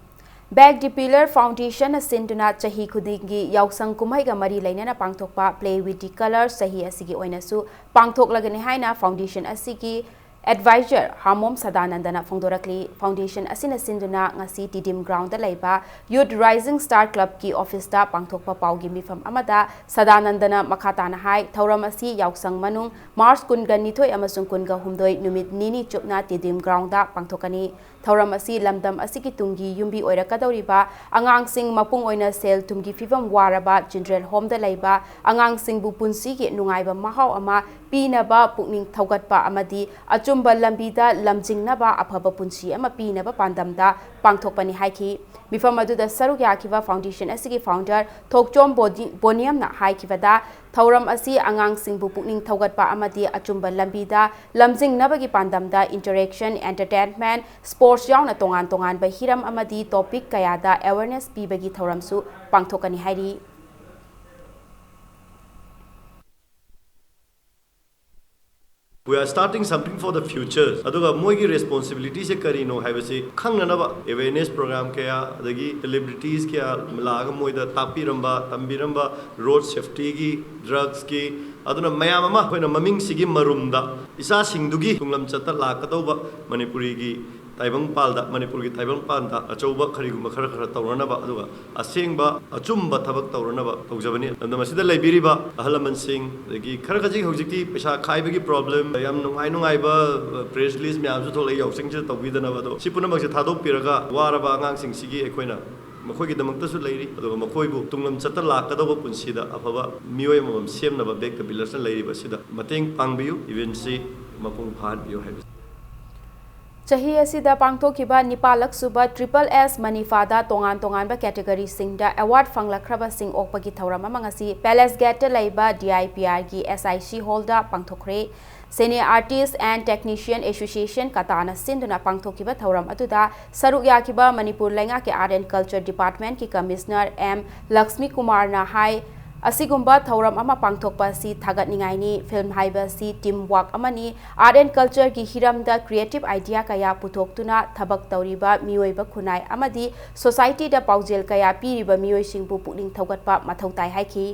Back the Pillar Foundation ꯅ ꯁꯤꯟꯗꯨꯅ ꯆꯍꯤ ꯈꯨꯗꯤꯡꯒꯤ ꯌꯥꯎꯁꯪ ꯀꯨꯝꯍꯩꯒ ꯃꯔꯤ ꯂꯩꯅꯅ ꯄꯥꯡꯊꯣꯛꯄ Play with the Colour ꯆꯍꯤ ꯑꯁꯤꯒꯤ ꯑꯣꯏꯅꯁꯨ ꯄꯥꯡꯊꯣꯛꯂꯒꯅꯤ ꯍꯥꯏꯅ foundation ꯑꯁꯤꯒꯤ advisor ꯍꯥꯃꯣꯝ ꯁꯗꯥꯅꯟꯗꯅ ꯐꯣꯡꯗꯣꯔꯛꯂꯤ꯫ Foundation ꯑꯁꯤꯅ ꯁꯤꯟꯗꯨꯅ ꯉꯁꯤ ꯇꯤꯗꯤꯝ ground ꯗ ꯂꯩꯕ Youth Rising Star Club ꯀꯤ office ꯇ ꯄꯥꯡꯊꯣꯛꯄ ꯄꯥꯎꯒꯤ ꯃꯤꯐꯝ ꯑꯃꯗ ꯁꯗꯥꯅꯟꯗꯅ ꯃꯈꯥ ꯇꯥꯅ ꯍꯥꯏ, ꯊꯧꯔꯝ ꯑꯁꯤ ꯌꯥꯎꯁꯪ ꯃꯅꯨꯡ March ꯀꯨꯟꯒ ꯅꯤꯊꯣꯏ ꯑꯃꯁꯨꯡ ꯀꯨꯟꯒ ꯍꯨꯝꯗꯣꯏ ꯅꯨꯃꯤꯠ ꯅꯤꯅꯤ ꯆꯨꯞꯅ ꯇꯤꯗꯤꯝ ground ꯗ ꯄꯥꯡꯊꯣꯛꯀꯅꯤ꯫ ꯊꯧꯔꯝ ꯑꯁꯤ ꯂꯝꯗꯝ ꯑꯁꯤꯒꯤ ꯇꯨꯡꯒꯤ ꯌꯨꯝꯕꯤ ꯑꯣꯏꯔꯛꯀꯗꯧꯔꯤꯕ ꯑꯉꯥꯡꯁꯤꯡ, ꯃꯄꯨꯡ ꯑꯣꯏꯅ ꯁꯦꯜ ꯊꯨꯝꯒꯤ ꯐꯤꯕꯝ ꯋꯥꯔꯕ children home ꯗ ꯂꯩꯕ ꯑꯉꯥꯡꯁꯤꯡꯕꯨ ꯄꯨꯟꯁꯤꯒꯤ ꯅꯨꯡꯉꯥꯏꯕ ꯃꯍꯥꯎ ꯑꯃ ꯄꯤꯅꯕ ꯄꯨꯛꯅꯤꯡ ꯊꯧꯒꯠꯄ ꯑꯃꯗꯤ ꯑꯆꯨꯝꯕ ꯂꯝꯕꯤꯗ ꯂꯝꯖꯤꯡꯅꯕ ꯑꯐꯕ ꯄꯨꯟꯁꯤ ꯑꯃ ꯄꯤꯅꯕ ꯄꯥꯟꯗꯝꯗ ꯄꯥꯡꯊꯣꯛꯄꯅꯤ ꯍꯥꯏꯈꯤ꯫ ꯃꯤꯐꯝ ꯑꯗꯨꯗ ꯁꯔꯨꯛ ꯌꯥꯈꯤꯕ foundation ꯑꯁꯤꯒꯤ founder ꯊꯣꯛꯆꯣꯝ ꯕꯣꯗꯤ-, ꯕꯣꯅꯤꯌꯝꯅ ꯍꯥꯏꯈꯤꯕꯗ, ꯊꯧꯔꯝ ꯑꯁꯤ ꯑꯉꯥꯡꯁꯤꯡꯕꯨ ꯄꯨꯛꯅꯤꯡ ꯊꯧꯒꯠꯄ ꯑꯃꯗꯤ ꯑꯆꯨꯝꯕ ꯂꯝꯕꯤꯗ ꯂꯝꯖꯤꯡꯅꯕꯒꯤ ꯄꯥꯟꯗꯝꯗ interaction, entertainment, sports ꯌꯥꯎꯅ ꯇꯣꯉꯥꯟ ꯇꯣꯉꯥꯟꯕ ꯍꯤꯔꯝ ꯑꯃꯗꯤ topic ꯀꯌꯥꯗ awareness ꯄꯤꯕꯒꯤ ꯊꯧꯔꯝꯁꯨ ꯄꯥꯡꯊꯣꯛꯀꯅꯤ ꯍꯥꯏꯔꯤ꯫ We are starting something for the future. ꯑꯗꯨꯒ ꯃꯣꯏꯒꯤ ꯔꯦꯁꯄꯣꯟꯁꯤꯕꯤꯂꯤꯇꯤꯁꯦ ꯀꯔꯤꯅꯣ ꯍꯥꯏꯕꯁꯤ ꯈꯪꯅꯅꯕ ꯑꯦꯋꯦꯔꯅꯦꯁ ꯄ꯭ꯔꯣꯒ꯭ꯔꯥꯝ ꯀꯌꯥ, ꯑꯗꯒꯤ ꯁꯦꯂꯤꯕ꯭ꯔꯤꯇꯤꯁ ꯀꯌꯥ ꯂꯥꯛꯑꯒ ꯃꯣꯏꯗ ꯇꯥꯛꯄꯤꯔꯝꯕ, ꯇꯝꯕꯤꯔꯝꯕ, ꯔꯣꯗ ꯁꯦꯐꯇꯤꯒꯤ, ꯗ꯭ꯔꯒꯁꯀꯤ, ꯑꯗꯨꯅ ꯃꯌꯥꯝ ꯑꯃ ꯑꯩꯈꯣꯏꯅ ꯃꯃꯤꯡꯁꯤꯒꯤ ꯃꯔꯨꯝꯗ ꯏꯆꯥꯁꯤꯡꯗꯨꯒꯤ ꯇꯨꯡꯂꯝꯆꯠꯇ ꯂꯥꯛꯀꯗꯧꯕ ꯃꯅꯤꯄꯨꯔꯤꯒꯤ ꯇꯥꯏꯕꯪꯄꯥꯜꯗ, ꯃꯅꯤꯄꯨꯔꯒꯤ ꯇꯥꯏꯕꯪꯄꯥꯟꯗ ꯑꯆꯧꯕ ꯀꯔꯤꯒꯨꯝꯕ ꯈꯔ ꯈꯔ ꯇꯧꯔꯅꯕ, ꯑꯗꯨꯒ ꯑꯁꯦꯡꯕ ꯑꯆꯨꯝꯕ ꯊꯕꯛ ꯇꯧꯔꯅꯕ ꯇꯧꯖꯕꯅꯤ꯫ ꯑꯗꯨꯅ ꯃꯁꯤꯗ ꯂꯩꯕꯤꯔꯤꯕ ꯑꯍꯜ ꯂꯃꯟꯁꯤꯡ, ꯑꯗꯒꯤ ꯈꯔ ꯈꯖꯤꯛ ꯍꯧꯖꯤꯛꯇꯤ ꯄꯩꯁꯥ ꯈꯥꯏꯕꯒꯤ ꯄ꯭ꯔꯣꯕ꯭ꯂꯦꯝ, ꯌꯥꯝ ꯅꯨꯡꯉꯥꯏ ꯅꯨꯡꯉꯥꯏꯕ ꯄ꯭ꯔꯦꯁ ꯔꯤꯂꯤꯁ ꯃꯌꯥꯝꯁꯨ ꯊꯣꯛꯂꯛꯏ, ꯌꯥꯎꯁꯪꯁꯤꯗ ꯇꯧꯕꯤꯗꯅꯕ꯫ ꯑꯗꯣ ꯁꯤ ꯄꯨꯝꯅꯃꯛꯁꯦ ꯊꯥꯗꯣꯛꯄꯤꯔꯒ ꯋꯥꯔꯕ ꯑꯉꯥꯡꯁꯤꯡꯁꯤꯒꯤ ꯑꯩꯈꯣꯏꯅ ꯃꯈꯣꯏꯒꯤꯗꯃꯛꯇꯁꯨ ꯂꯩꯔꯤ, ꯑꯗꯨꯒ ꯃꯈꯣꯏꯕꯨ ꯇꯨꯡꯂꯝꯆꯠꯇ ꯂꯥꯛꯀꯗꯧꯕ ꯄꯨꯟꯁꯤꯗ ꯑꯐꯕ ꯃꯤꯑꯣꯏ ꯑꯃꯃꯝ ꯁꯦꯝꯅꯕ ꯕꯦꯛ ꯇ ꯚꯤꯂꯦꯖꯅ ꯂꯩꯔꯤꯕꯁꯤꯗ ꯃꯇꯦꯡ ꯄꯥꯡꯕꯤꯌꯨ, ꯏꯚꯦꯟꯠꯁꯤ ꯃꯄꯨꯡ ꯐꯥꯍꯟꯕꯤꯌꯨ ꯍꯥꯏꯕꯁꯤ꯫ ꯆꯍꯤ ꯑꯁꯤꯗ ꯄꯥꯡꯊꯣꯛꯈꯤꯕ ꯅꯤꯄꯥꯜꯂꯛ ꯁꯨꯕ ꯇ꯭ꯔꯤꯄꯜ ꯑꯦꯁ ꯃꯅꯤꯐꯥꯗ ꯇꯣꯉꯥꯟ ꯇꯣꯉꯥꯟꯕ ꯀꯦꯇꯦꯒꯣꯔꯤꯁꯤꯡꯗ ꯑꯦꯋꯥꯔꯗ ꯐꯪꯂꯛꯈ꯭ꯔꯕꯁꯤꯡ ꯑꯣꯛꯄꯒꯤ ꯊꯧꯔꯝ ꯑꯃ ꯉꯁꯤ ꯄꯦꯂꯦꯁ ꯒꯦꯠꯇ ꯂꯩꯕ D I P ꯑꯥꯔꯒꯤ S I C ꯍꯣꯜꯗ ꯄꯥꯡꯊꯣꯛꯈ꯭ꯔꯦ꯫ Cine Artist and Technician Association, ꯀꯇꯥꯅ ꯁꯤꯟꯗꯨꯅ ꯄꯥꯡꯊꯣꯛꯈꯤꯕ ꯊꯧꯔꯝ ꯑꯗꯨꯗ ꯁꯔꯨꯛ ꯌꯥꯈꯤꯕ ꯃꯅꯤꯄꯨꯔ ꯂꯩꯉꯥꯛꯀꯤ ꯑꯥꯔꯠ ꯑꯦꯟ ꯀꯜꯆꯔ ꯗꯤꯄꯥꯔꯠꯃꯦꯟꯠꯀꯤ ꯀꯃꯤꯁꯅꯔ ꯑꯦꯝ ꯂꯛꯁꯃꯤ ꯀꯨꯃꯥꯔꯅ ꯍꯥꯏ, ꯑꯁꯤꯒꯨꯝꯕ ꯊꯧꯔꯝ ꯑꯃ ꯄꯥꯡꯊꯣꯛꯄ ꯑꯁꯤ ꯊꯥꯒꯠꯅꯤꯡꯉꯥꯏꯅꯤ꯫ ꯐꯤꯜꯝ ꯍꯥꯏꯕ ꯑꯁꯤ ꯇꯤꯝ ꯋꯥꯔꯛ ꯑꯃꯅꯤ꯫ ꯑꯥꯔꯠ ꯑꯦꯟ ꯀꯜꯆꯔꯒꯤ ꯍꯤꯔꯝꯗ ꯀ꯭ꯔꯤꯌꯦꯇꯤꯚ ꯑꯥꯏꯗꯤꯌꯥ ꯀꯌꯥ ꯄꯨꯊꯣꯛꯇꯨꯅ ꯊꯕꯛ ꯇꯧꯔꯤꯕ ꯃꯤꯑꯣꯏꯕ ꯈꯨꯟꯅꯥꯏ ꯑꯃꯗꯤ ꯁꯣꯁꯥꯏꯇꯤꯗ ꯄꯥꯎꯖꯦꯜ ꯀꯌꯥ ꯄꯤꯔꯤꯕ ꯃꯤꯑꯣꯏꯁꯤꯡꯕꯨ ꯄꯨꯛꯅꯤꯡ ꯊꯧꯒꯠꯄ ꯃꯊꯧ ꯇꯥꯏ ꯍꯥꯏꯈꯤ꯫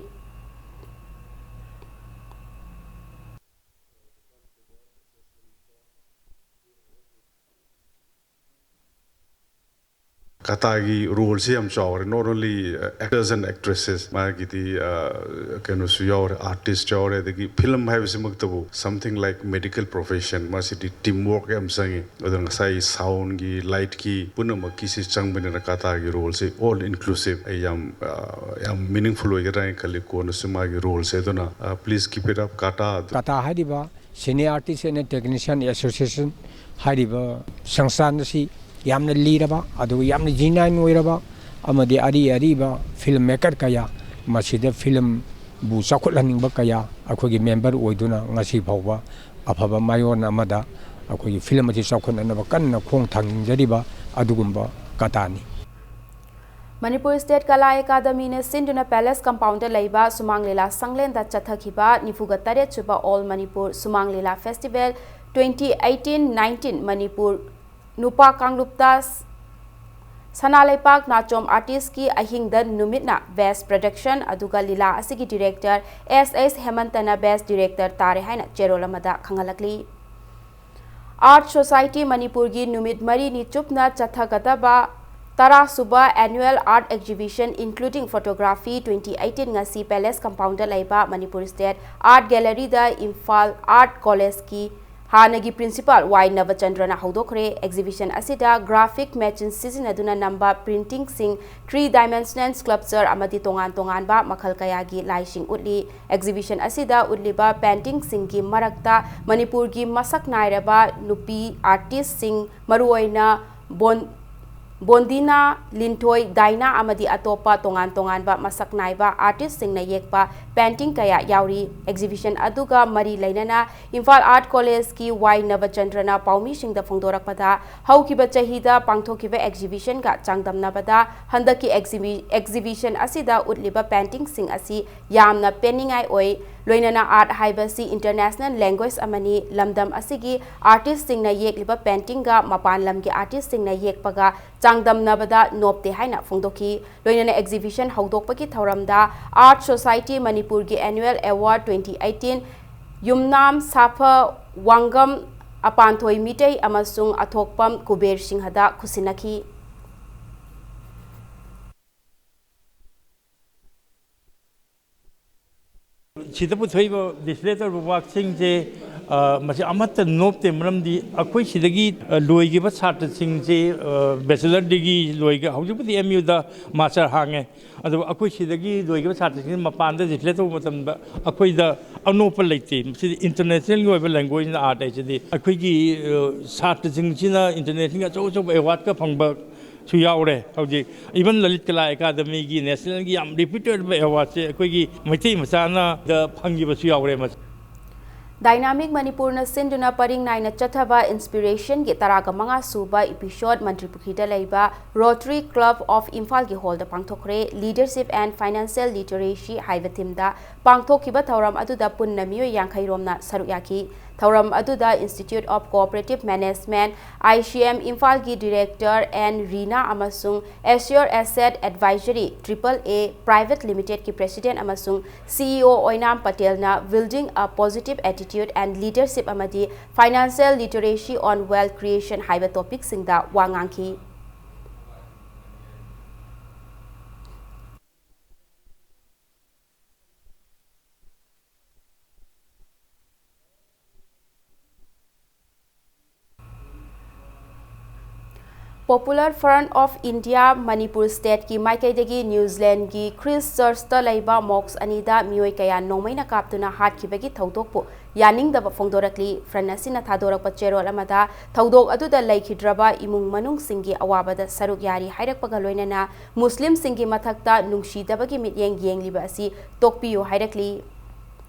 ꯀꯇꯥꯒꯤ ꯔꯣꯜꯁꯦ ꯌꯥꯝ ꯆꯥꯎꯔꯦ, not only actors and actresses, ꯃꯥꯒꯤꯗꯤ ꯀꯩꯅꯣꯁꯨ ꯌꯥꯎꯔꯦ, ꯑꯥꯔꯇꯤꯁ ꯌꯥꯎꯔꯦ, ꯑꯗꯒꯤ ꯐꯤꯂꯝ ꯍꯥꯏꯕꯁꯤꯃꯛꯇꯕꯨ something like medical profession, ꯃꯁꯤꯗꯤ ꯇꯤꯝ ꯋꯥꯔꯛ ꯌꯥꯝ ꯆꯪꯉꯤ꯫ ꯑꯗꯨꯅ ꯉꯁꯥꯏ ꯁꯥꯎꯟꯒꯤ, ꯂꯥꯏꯠꯀꯤ, ꯄꯨꯝꯅꯃꯛꯀꯤꯁꯤ ꯆꯪꯕꯅꯤꯅ ꯀꯇꯥꯒꯤ ꯔꯣꯜꯁꯦ all inclusive ꯑꯩ ꯌꯥꯝ ꯌꯥꯝ ꯃꯤꯅꯤꯡꯐꯨꯜ ꯑꯣꯏꯒꯗ꯭ꯔꯥ ꯍꯥꯏꯅ ꯈꯜꯂꯤ ꯀꯣꯟꯅꯁꯨ ꯃꯥꯒꯤ ꯔꯣꯜꯁꯦ꯫ ꯑꯗꯨꯅ please keep it up ꯀꯇꯥ꯫ ꯀꯇꯥ ꯍꯥꯏꯔꯤꯕ Cine Artist and Technician Association ꯍꯥꯏꯔꯤꯕ ꯁꯪꯁꯊꯥꯟ ꯑꯁꯤ ꯌꯥꯝꯅ ꯂꯤꯔꯕ, ꯑꯗꯨꯒ ꯌꯥꯝꯅ ꯖꯤꯅꯥꯏꯟ ꯑꯣꯏꯔꯕ ꯑꯃꯗꯤ ꯑꯔꯤ ꯑꯔꯤꯕ ꯐꯤꯂꯝ ꯃꯦꯀꯔ ꯀꯌꯥ ꯃꯁꯤꯗ ꯐꯤꯂꯝꯕꯨ ꯆꯥꯎꯈꯠꯍꯟꯅꯤꯡꯕ ꯀꯌꯥ ꯑꯩꯈꯣꯏꯒꯤ ꯃꯦꯝꯕꯔ ꯑꯣꯏꯗꯨꯅ ꯉꯁꯤ ꯐꯥꯎꯕ ꯑꯐꯕ ꯃꯥꯏꯑꯣꯟ ꯑꯃꯗ ꯑꯩꯈꯣꯏꯒꯤ ꯐꯤꯂꯝ ꯑꯁꯤ ꯆꯥꯎꯈꯠꯅꯅꯕ ꯀꯟꯅ ꯈꯣꯡ ꯊꯥꯡꯖꯤꯟꯖꯔꯤꯕ ꯑꯗꯨꯒꯨꯝꯕ ꯀꯇꯥꯅꯤ꯫ ꯃꯅꯤꯄꯨꯔ ꯁ꯭ꯇꯦꯠ ꯀꯂꯥ ꯑꯦꯀꯥꯗꯃꯤꯅ ꯁꯤꯟꯗꯨꯅ ꯄꯦꯂꯦꯁ ꯀꯝꯄꯥꯎꯟꯗ ꯂꯩꯕ ꯁꯨꯃꯥꯡ ꯂꯤꯂꯥ ꯁꯪꯂꯦꯟꯗ ꯆꯠꯊꯈꯤꯕ ꯅꯤꯐꯨꯒ ꯇꯔꯦꯠ ꯁꯨꯕ ꯑꯣꯜ ꯃꯅꯤꯄꯨꯔ ꯁꯨꯃꯥꯡ ꯂꯤꯂꯥ festival twenty eighteen nineteen Manipur ꯅꯨꯄꯥ ꯀꯥꯡꯂꯨꯞꯇ ꯁꯅꯥ ꯂꯩꯄꯥꯛ ꯅꯥꯆꯣꯝ ꯑꯥꯔꯇꯤꯁꯀꯤ ꯑꯍꯤꯡꯗ ꯅꯨꯃꯤꯠꯅ ꯕꯦꯁ ꯄ꯭ꯔꯗꯛꯁꯟ, ꯑꯗꯨꯒ ꯂꯤꯂꯥ ꯑꯁꯤꯒꯤ ꯗꯤꯔꯦꯛꯇꯔ ꯑꯦꯁ ꯑꯦꯁ ꯍꯦꯃꯟꯇꯅ ꯕꯦꯁ ꯗꯤꯔꯦꯛꯇꯔ ꯇꯥꯔꯦ ꯍꯥꯏꯅ ꯆꯦꯔꯣꯜ ꯑꯃꯗ ꯈꯪꯍꯜꯂꯛꯂꯤ꯫ ꯑꯥꯔꯠ ꯁꯣꯁꯥꯏꯇꯤ ꯃꯅꯤꯄꯨꯔꯒꯤ ꯅꯨꯃꯤꯠ ꯃꯔꯤꯅꯤ ꯆꯨꯞꯅ ꯆꯠꯊꯒꯗꯕ ꯇꯔꯥ ꯁꯨꯕ annual art exhibition including photography twenty eighteen ꯉꯁꯤ ꯄꯦꯂꯦꯁ ꯀꯝꯄꯥꯎꯟꯗ ꯂꯩꯕ ꯃꯅꯤꯄꯨꯔ ꯁ꯭ꯇꯦꯠ ꯑꯥꯔꯠ ꯒꯦꯂꯔꯤꯗ ꯏꯝꯐꯥꯜ ꯑꯥꯔꯠ ꯀꯣꯂꯦꯖꯀꯤ ꯍꯥꯟꯅꯒꯤ ꯄ꯭ꯔꯤꯟꯁꯤꯄꯥꯜ ꯋꯥꯏ ꯅꯕꯆꯟꯗ꯭ꯔꯅ ꯍꯧꯗꯣꯛꯈ꯭ꯔꯦ꯫ ꯑꯦꯛꯖꯤꯕꯤꯁꯟ ꯑꯁꯤꯗ ꯒ꯭ꯔꯥꯐꯤꯛ ꯃꯦꯆꯤꯟ ꯁꯤꯖꯤꯟꯅꯗꯨꯅ ꯅꯝꯕ ꯄ꯭ꯔꯤꯟꯇꯤꯡꯁꯤꯡ, ꯊ꯭ꯔꯤ ꯗꯥꯏꯃꯦꯟꯁꯅꯦꯜ ꯁ꯭ꯀꯜꯞꯆꯔ ꯑꯃꯗꯤ ꯇꯣꯉꯥꯟ ꯇꯣꯉꯥꯟꯕ ꯃꯈꯜ ꯀꯌꯥꯒꯤ ꯂꯥꯏꯁꯤꯡ ꯎꯠꯂꯤ꯫ ꯑꯦꯛꯖꯤꯕꯤꯁꯟ ꯑꯁꯤꯗ ꯎꯠꯂꯤꯕ ꯄꯦꯟꯇꯤꯡꯁꯤꯡꯒꯤ ꯃꯔꯛꯇ ꯃꯅꯤꯄꯨꯔꯒꯤ ꯃꯁꯛ ꯅꯥꯏꯔꯕ ꯅꯨꯄꯤ ꯑꯥꯔꯇꯤꯁꯁꯤꯡ, ꯃꯔꯨꯑꯣꯏꯅ ꯕꯣꯟ-, ꯕꯣꯟꯗꯤꯅꯥ, ꯂꯤꯟꯊꯣꯏ, ꯗꯥꯏꯅꯥ ꯑꯃꯗꯤ ꯑꯇꯣꯞꯄ ꯇꯣꯉꯥꯟ ꯇꯣꯉꯥꯟꯕ ꯃꯁꯛ ꯅꯥꯏꯕ ꯑꯥꯔꯇꯤꯁꯁꯤꯡꯅ ꯌꯦꯛꯄ ꯄꯦꯟꯇꯤꯡ ꯀꯌꯥ ꯌꯥꯎꯔꯤ꯫ ꯑꯦꯛꯖꯤꯕꯤꯁꯟ ꯑꯗꯨꯒ ꯃꯔꯤ ꯂꯩꯅꯅ ꯏꯝꯐꯥꯜ ꯑꯥꯔꯠ ꯀꯣꯂꯦꯖꯀꯤ ꯋꯥꯏ ꯅꯕꯆꯟꯗ꯭ꯔꯅ ꯄꯥꯎꯃꯤꯁꯤꯡꯗ ꯐꯣꯡꯗꯣꯔꯛꯄꯗ, ꯍꯧꯈꯤꯕ ꯆꯍꯤꯗ ꯄꯥꯡꯊꯣꯛꯈꯤꯕ ꯑꯦꯛꯖꯤꯕꯤꯁꯟꯒ ꯆꯥꯡꯗꯝꯅꯕꯗ ꯍꯟꯗꯛꯀꯤ ꯑꯦꯛꯖꯤꯕꯤ-, ꯑꯦꯛꯖꯤꯕꯤꯁꯟ ꯑꯁꯤꯗ ꯎꯠꯂꯤꯕ ꯄꯦꯟꯇꯤꯡꯁꯤꯡ ꯑꯁꯤ ꯌꯥꯝꯅ ꯄꯦꯟꯅꯤꯡꯉꯥꯏ ꯑꯣꯏ꯫ ꯂꯣꯏꯅꯅ ꯑꯥꯔꯠ ꯍꯥꯏꯕꯁꯤ ꯏꯟꯇꯔꯅꯦꯁꯅꯦꯜ ꯂꯦꯡꯒ꯭ꯋꯦꯖ ꯑꯃꯅꯤ꯫ ꯂꯝꯗꯝ ꯑꯁꯤꯒꯤ ꯑꯥꯔꯇꯤꯁꯁꯤꯡꯅ ꯌꯦꯛꯂꯤꯕ ꯄꯦꯟꯇꯤꯡꯒ ꯃꯄꯥꯟ ꯂꯝꯒꯤ ꯑꯥꯔꯇꯤꯁꯁꯤꯡꯅ ꯌꯦꯛꯄꯒ ꯆꯥꯡꯗꯝꯅꯕꯗ ꯅꯣꯞꯇꯦ ꯍꯥꯏꯅ ꯐꯣꯡꯗꯣꯛꯈꯤ꯫ ꯂꯣꯏꯅꯅ ꯑꯦꯛꯖꯤꯕꯤꯁꯟ ꯍꯧꯗꯣꯛꯄꯒꯤ ꯊꯧꯔꯝꯗ ꯑꯥꯔꯠ ꯁꯣꯁꯥꯏꯇꯤ ꯃꯅꯤꯄꯨꯔꯒꯤ ꯑꯦꯅꯨꯑꯦꯜ ꯑꯦꯋꯥꯔꯗ ꯇ꯭ꯋꯦꯟꯇꯤ ꯑꯩꯠꯇꯤꯟ ꯌꯨꯝꯅꯥꯝ ꯁꯥꯐ ꯋꯥꯡꯒꯝ ꯑꯄꯥꯟꯊꯣꯏ ꯃꯤꯇꯩ ꯑꯃꯁꯨꯡ ꯑꯊꯣꯛꯄꯝ ꯀꯨꯕꯦꯔ ꯁꯤꯡꯍꯗ ꯈꯨꯠꯁꯤꯟꯅꯈꯤ꯫ ꯁꯤꯗ ꯄꯨꯊꯣꯛꯏꯕ ꯗꯤꯁꯄ꯭ꯂꯦ ꯇꯧꯔꯤꯕ ꯋꯥꯛꯁꯤꯡꯁꯦ, ꯑ, ꯃꯁꯤ ꯑꯃꯠꯇ ꯅꯣꯞꯇꯦ꯫ ꯃꯔꯝꯗꯤ ꯑꯩꯈꯣꯏ ꯁꯤꯗꯒꯤ, ꯑ, ꯂꯣꯏꯈꯤꯕ ꯁꯥꯇ꯭ꯔꯁꯤꯡꯁꯦ, ꯑ, ꯕꯦꯆꯦꯂꯔ ꯗꯤꯒ꯭ꯔꯤ ꯂꯣꯏꯒ-, ꯍꯧꯖꯤꯛꯄꯨꯗꯤ ꯑꯦꯝ ꯌꯨꯗ ꯃꯥꯁꯇꯔ ꯍꯥꯡꯉꯦ꯫ ꯑꯗꯨꯕꯨ ꯑꯩꯈꯣꯏ ꯁꯤꯗꯒꯤ ꯂꯣꯏꯈꯤꯕ ꯁꯥꯇ꯭ꯔꯁꯤꯡꯁꯤ ꯃꯄꯥꯟꯗ ꯗꯤꯁꯄ꯭ꯂꯦ ꯇꯧꯕ ꯃꯇꯝꯗ ꯑꯩꯈꯣꯏꯗ ꯑꯅꯣꯞꯄ ꯂꯩꯇꯦ꯫ ꯃꯁꯤꯗꯤ ꯏꯟꯇꯔꯅꯦꯁꯅꯦꯜꯒꯤ ꯑꯣꯏꯕ ꯂꯦꯡꯒ꯭ꯋꯦꯖꯅ ꯑꯥꯔꯠ ꯍꯥꯏꯁꯤꯗꯤ꯫ ꯑꯩꯈꯣꯏꯒꯤ, ꯑ, ꯁꯥꯇ꯭ꯔꯁꯤꯡꯁꯤꯅ ꯏꯟꯇꯔꯅꯦꯁꯅꯦꯜꯒꯤ ꯑꯆꯧ ꯑꯆꯧꯕ ꯑꯦꯋꯥꯔꯗꯀ ꯐꯪꯕ ꯁꯨ ꯌꯥꯎꯔꯦ꯫ ꯍꯧꯖꯤꯛ ꯏꯚꯟ ꯂꯂꯤꯠ ꯀꯂꯥ ꯑꯦꯀꯥꯗꯃꯤꯒꯤ ꯅꯦꯁꯅꯦꯜꯒꯤ ꯌꯥꯝ ꯔꯤꯄ꯭ꯌꯨꯇꯦꯠ ꯑꯣꯏꯕ ꯑꯦꯋꯥꯔꯗꯁꯦ ꯑꯩꯈꯣꯏꯒꯤ ꯃꯩꯇꯩ ꯃꯆꯥꯅ ꯗ ꯐꯪꯈꯤꯕꯁꯨ ꯌꯥꯎꯔꯦ꯫ ꯃꯁꯤ Dynamic ꯃꯅꯤꯄꯨꯔꯅ ꯁꯤꯟꯗꯨꯅ ꯄꯔꯤꯡ ꯅꯥꯏꯅ ꯆꯠꯊꯕ Inspirationꯒꯤ ꯇꯔꯥꯒ ꯃꯉꯥ ꯁꯨꯕ episode ꯃꯟꯇ꯭ꯔꯤ ꯄꯨꯈ꯭ꯔꯤꯗ ꯂꯩꯕ Rotary Club of ꯏꯝꯐꯥꯜꯒꯤ hallꯗ ꯄꯥꯡꯊꯣꯛꯈ꯭ꯔꯦ꯫ Leadership and Financial Literacy ꯍꯥꯏꯕ themeꯗ ꯄꯥꯡꯊꯣꯛꯈꯤꯕ ꯊꯧꯔꯝ ꯑꯗꯨꯗ ꯄꯨꯟꯅ ꯃꯤꯑꯣꯏ ꯌꯥꯡꯈꯩ ꯔꯣꯝꯅ ꯁꯔꯨꯛ ꯌꯥꯈꯤ꯫ ꯊꯧꯔꯝ ꯑꯗꯨꯗ Institute of Cooperative Management, I C M ꯏꯝꯐꯥꯜꯒꯤ director N ꯔꯤꯅꯥ ꯑꯃꯁꯨꯡ Assure Asset Advisory, triple A Private Limitedꯀꯤ president ꯑꯃꯁꯨꯡ C E O ꯑꯣꯏꯅꯥꯝ ꯄꯇꯦꯜꯅ Building a Positive Attitude and Leadership ꯑꯃꯗꯤ Financial Literacy on Wealth Creation ꯍꯥꯏꯕ topicꯁꯤꯡꯗ ꯋꯥ ꯉꯥꯡꯈꯤ꯫ Popular Front of India Manipur stateꯀꯤ ꯃꯥꯏꯀꯩꯗꯒꯤ New Zealandꯒꯤ Christchurchꯇ ꯂꯩꯕ mosque ꯑꯅꯤꯗ ꯃꯤꯑꯣꯏ ꯀꯌꯥ ꯅꯣꯡꯃꯩꯅ ꯀꯥꯞꯇꯨꯅ ꯍꯥꯠꯈꯤꯕꯒꯤ ꯊꯧꯗꯣꯛꯄꯨ ꯌꯥꯅꯤꯡꯗꯕ ꯐꯣꯡꯗꯣꯔꯛꯂꯤ꯫ Front ꯑꯁꯤꯅ ꯊꯥꯗꯣꯔꯛꯄ ꯆꯦꯔꯣꯜ ꯑꯃꯗ ꯊꯧꯗꯣꯛ ꯑꯗꯨꯗ ꯂꯩꯈꯤꯗ꯭ꯔꯕ ꯏꯃꯨꯡ ꯃꯅꯨꯡꯁꯤꯡꯒꯤ ꯑꯋꯥꯕꯗ ꯁꯔꯨꯛ ꯌꯥꯔꯤ ꯍꯥꯏꯔꯛꯄꯒ ꯂꯣꯏꯅꯅ ꯃꯨꯁꯂꯤꯝꯁꯤꯡꯒꯤ ꯃꯊꯛꯇ ꯅꯨꯡꯁꯤꯗꯕꯒꯤ ꯃꯤꯠꯌꯦꯡ ꯌꯦꯡꯂꯤꯕ ꯑꯁꯤ ꯇꯣꯛꯄꯤꯌꯨ ꯍꯥꯏꯔꯛꯂꯤ꯫